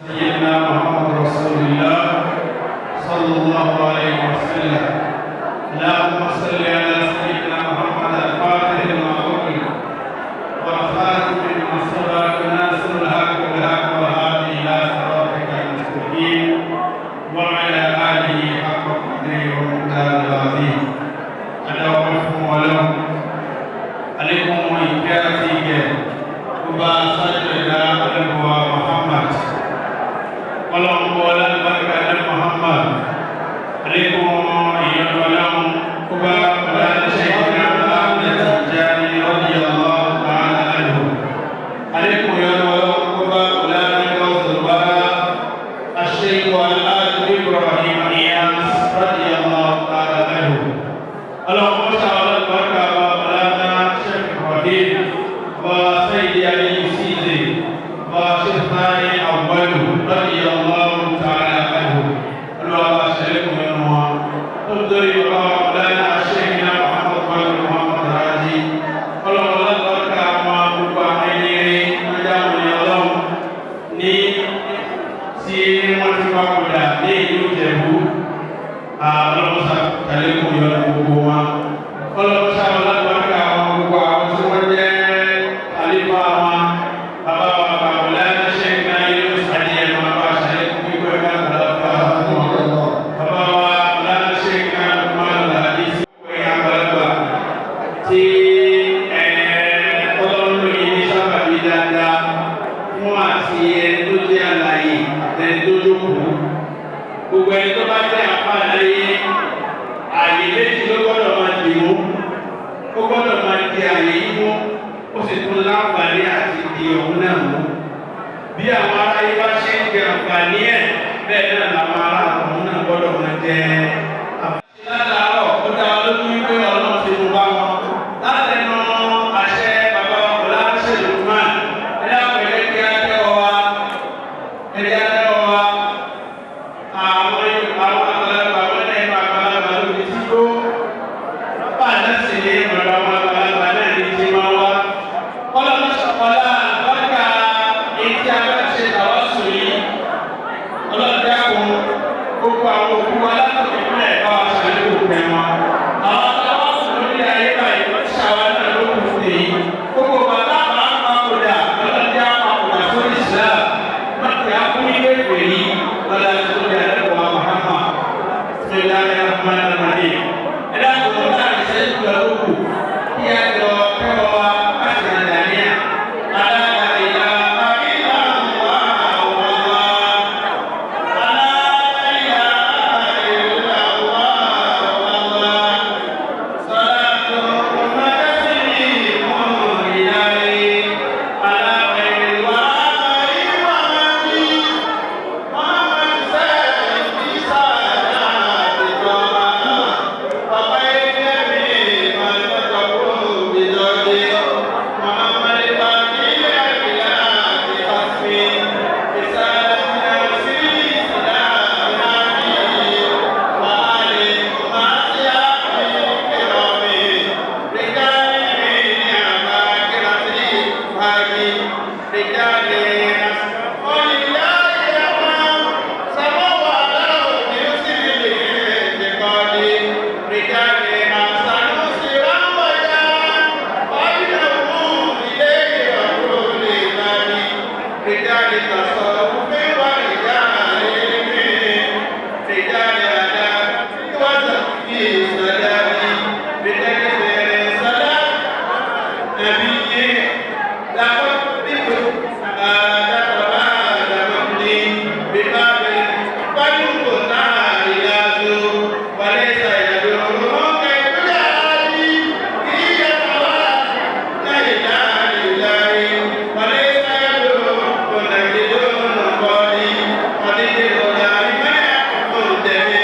سيدنا محمد رسول الله صلى الله عليه وسلم. اللهم صل على سيدنا محمد الفاتح لما أغلق والخاتم لما سبق ناصر الحق بالحق والهادي إلى صراطك المستقيم وعلى آله حق قدره ومقداره العظيم. أدعوكم ولهم. Ó gbọ́dọ̀ máa di àyè yìí mú, ó sì tún láǹfààní àti di òun náà mú. Bí àwọn aráyé bá ṣe ń jẹ àǹfààní ẹ̀, bẹ́ẹ̀ náà làwọn ará òun náà gbọ́dọ̀ máa jẹ àǹfààní. Látàárọ̀, ó dá wa lójú wípé Ọlọ́run ti mú bá wọn. Látẹnu àṣẹ bàbá wa kò láṣẹ Lukman, ẹ dákun, ẹ jẹ́ kí á tẹ́wọ́ wa, ẹ jẹ́ á tẹ́wọ́ wa. Àwọn àgbàlagbà wọn náà inú àgbàlagbà lóbi tí ó bá náà sì ní ọ̀dọ̀ àwọn àgbàlagbà náà ní ti máa wá. Ọlọ́run ṣọ̀kọ́lá àbáríkà etí abẹ́ṣe tàwásù yìí. Ọlọ́run dákun, gbogbo àwọn òkú wa látòkè nílẹ̀ bá wa ṣàlékún pẹ̀ wọn. Àwọn tàwásù lórí ayé báyìí wọ́n ṣàwọn náà ló kù sí i. Gbogbo bàbá àbá papòdà, Ọlọ́run jẹ́ àpapòdà sórí Islam. Má ti á kú ní kéèké yìí lọ́la sórí àlẹ́kọ̀ọ́ Muhammad. Bismillahirrahmanirrahim. Ẹ dákun, láàrin ìṣẹ́jú kan ló kù kí ẹ lọ kẹ́wọ́ wa láti Nàìjíríà. Alága ìlà ìlà wà wà. Alága ìlà ìlà wà wà. Sọ́láàtù ọmọdé mú ìyáre. Alága ìwà ìwà ní. Muhammad sẹ́yìn fi sáyà àtijọ́. Bàbá ilé mi máa ń tọ́jú mi lọ́dẹ. Muhammad bá nílé àgbìlá àti fàṣẹ. Ìsàlẹ̀ sí ìsìlámù náà ní. Wàhálì máa ṣe àfihàn kìrọ̀mì. Rìjáde mi ní àbá kíláàsì ìfàgì. Rìjáde olùyá ìyàwó sàmọ́wà aláwọ̀ ní ó sì lè lè kọ́ni. Rìjáde àṣàlùsí ráwọ̀dá. Ọ̀yìnbó ilé ìrọ̀rùn lè bá ní. Rìjáde tàṣọ fún wà rìjáde mi. Rìjáde àdá wọ́n sọ fi ìsọ̀dá mi. Rìjáde bẹ̀rẹ̀ sọ́dá. Nàbí yé làwọn bíbù àdàkọ̀bá àdàkọ̀bí bíbá bẹ̀rẹ̀ báyìí náà ìlàzó wàlẹ́ ìsàyàdó ọ̀kẹ́ ìpínlẹ̀ àdí ìyàtọ̀ náà ìlà wàlẹ́ ìsàyàdó ọ̀nàgídó ọ̀nàkọ́ni ọ̀dídé ọ̀dà ìmẹ́rẹ̀ ọ̀dẹ̀mí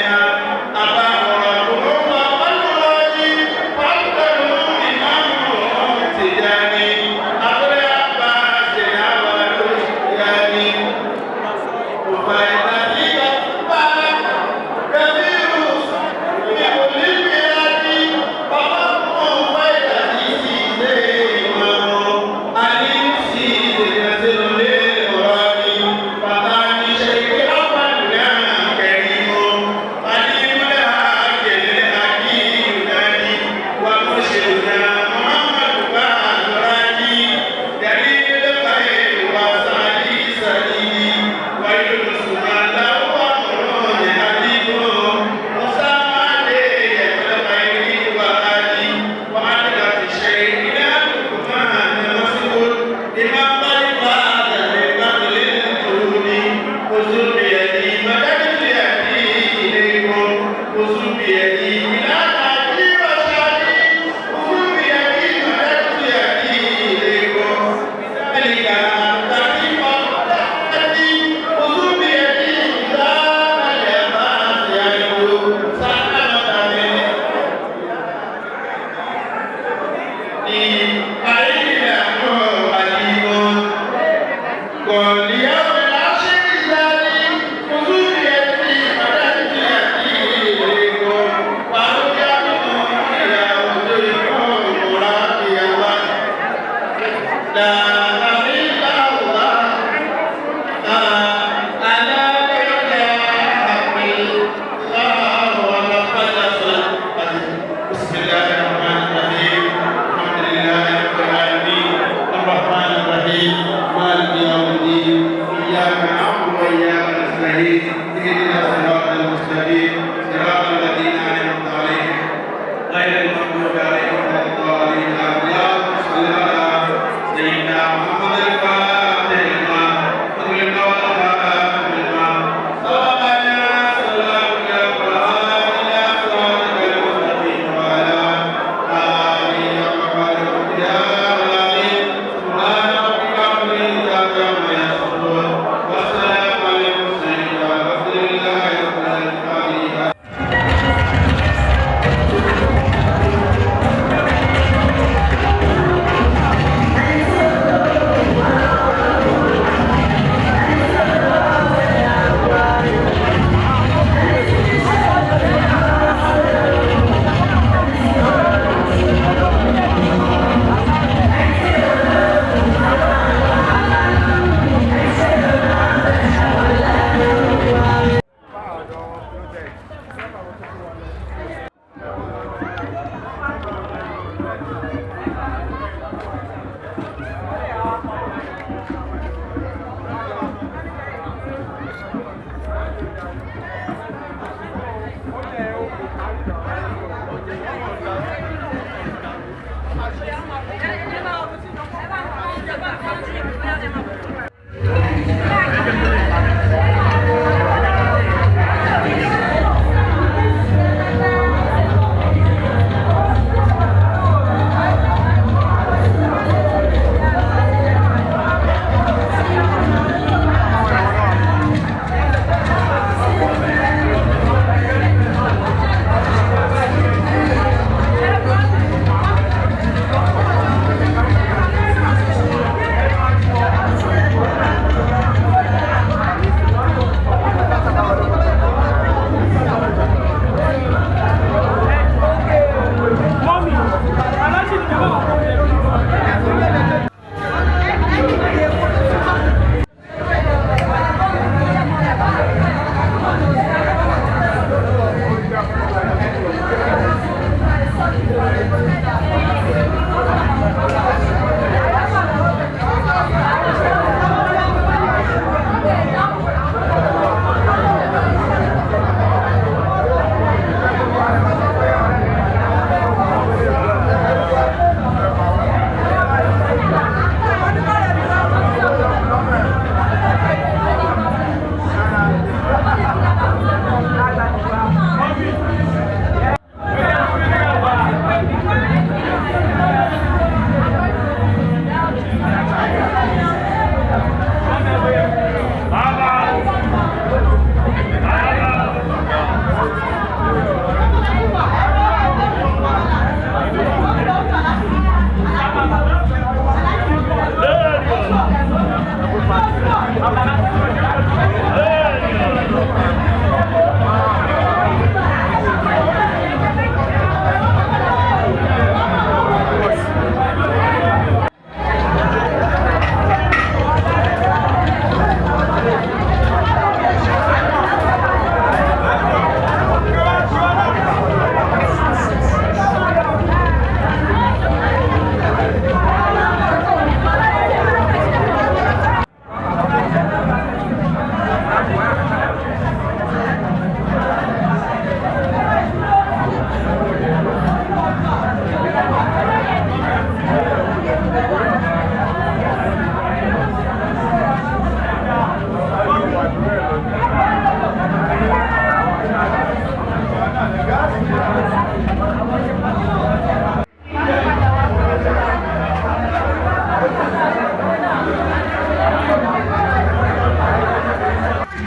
àbá ọ̀rọ̀ òkúrò ọ̀pọ̀lọpọ̀ ìmáàmù Tìjàní abúlé àbá ṣèyáwá lóṣìyàní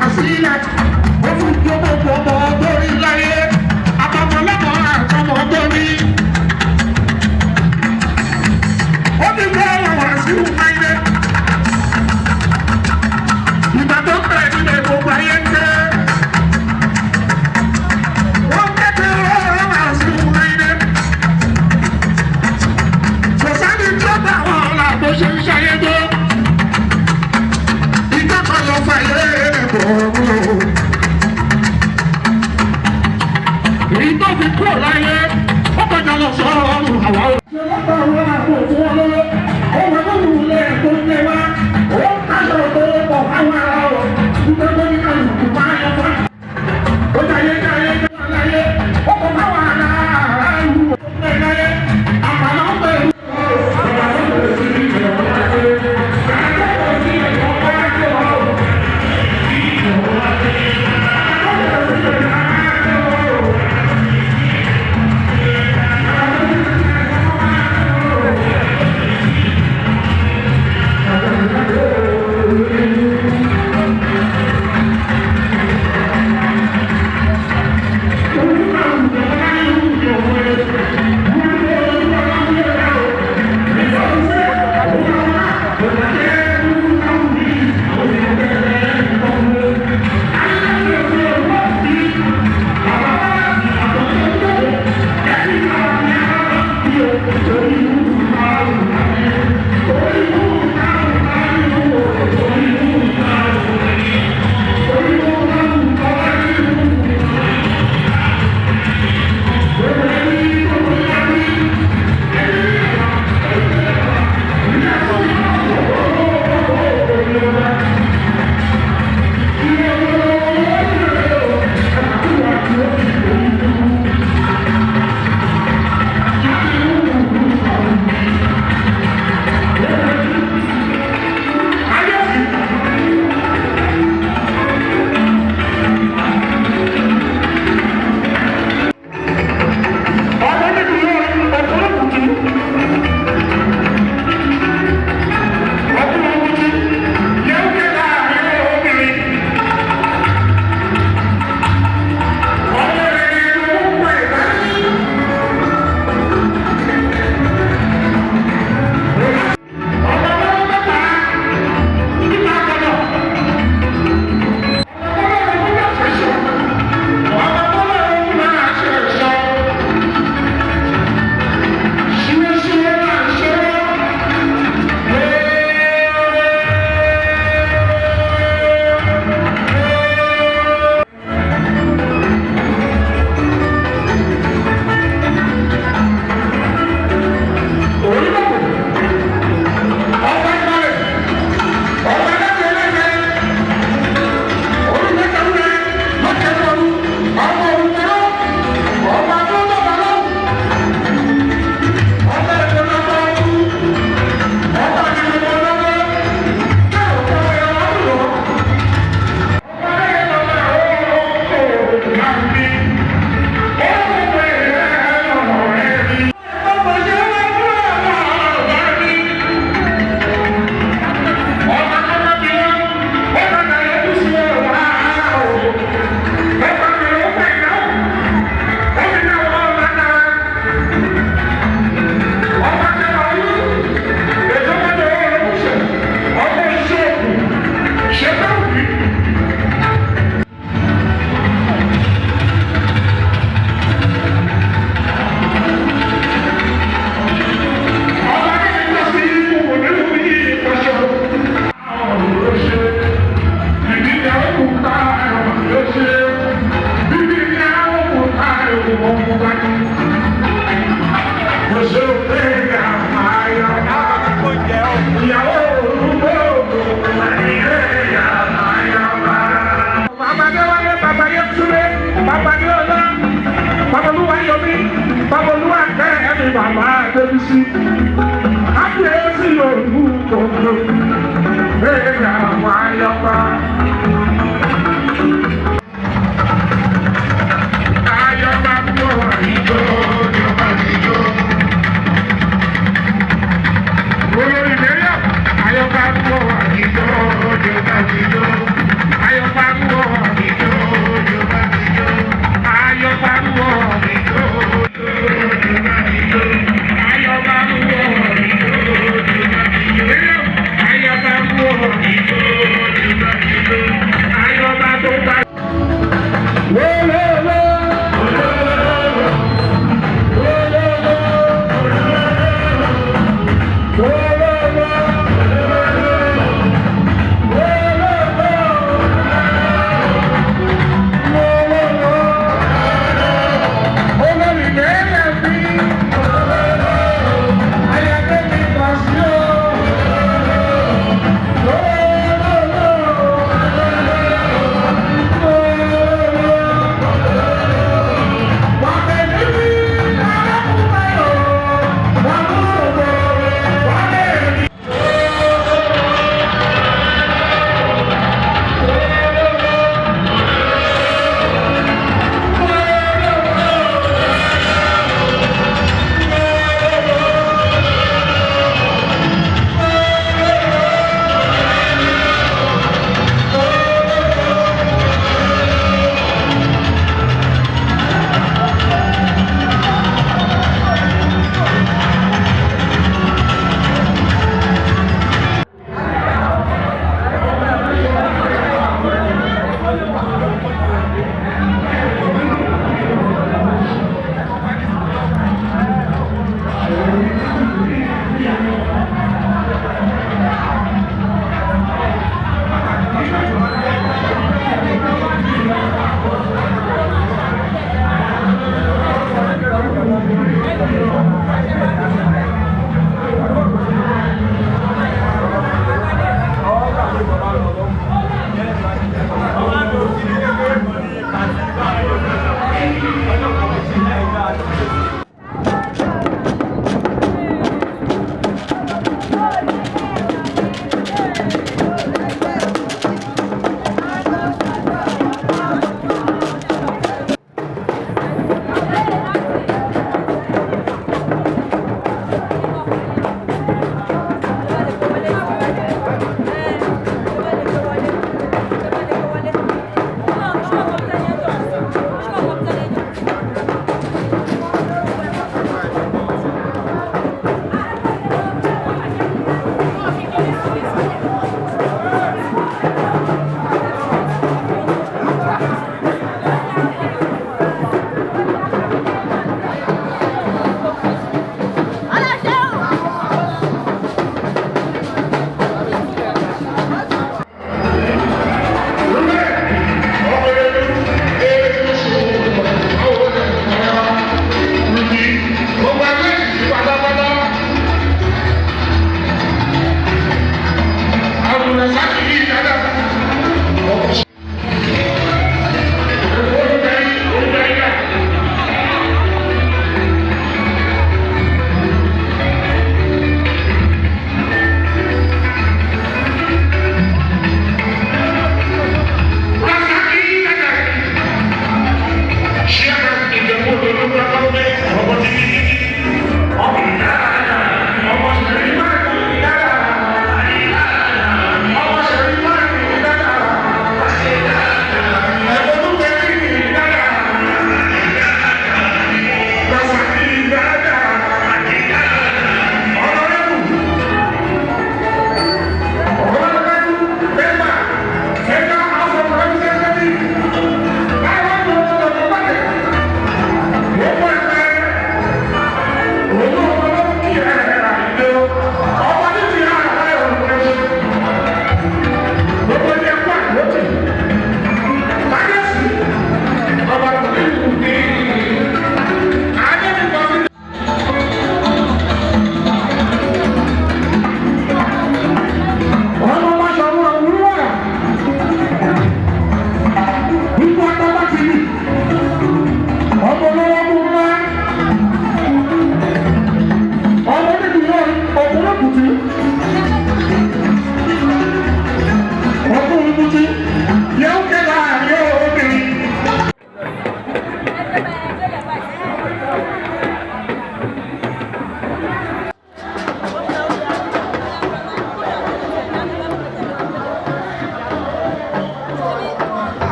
Kàfílà ó fún gbogbo ọmọ ọgbọ́n láyé àtọmọlọ́mọ àtọmọ ọgbọ́n ní. Ó ní kó ọ̀rọ̀ wá sí wáyé. Ìgbà tó bẹ̀rẹ̀ nílẹ̀ gbogbo ayé ń tẹ́. Wọ́n kẹ́kẹ́ ọ̀rọ̀ wá sí wáyé. Kò sẹ́ni tó bá wọn là bó ṣe ń ṣayé tó. Ìjọba lọ fà yé ẹ̀kọ́. Èyí tó fi kúrò láyé, ó kọjá lọ sọ ọrùn àwa o. Ṣé wọ́n bá wọn àpò tí wọ́n lọ́wọ́? Ó wọ nínú ilé ẹ̀kọ́ ilé wa. Ó kájọ tó pọ̀ fáwọn ará o. Nígbà tó ní kálukú máa yọ fún. Ó jayé jayé jẹ́ láyé. Ó kọ fáwọn ará ará ìlú òkú láyé. Àpàlà ń bẹ̀rù. Òṣè ògbéga ayọ̀bá. Ìyàwó olùgbòògbò gbéga ayọ̀bá. Bàbá Adéwálé, bàbá Yétúndé, bàbá Adéọlá, bàbá Olúwayọ̀mí, bàbá Olúwakẹ́ ẹ̀mí bàbá Adébísí. Kábíyèsí olùgbòògbò gbéga ayọ̀bá.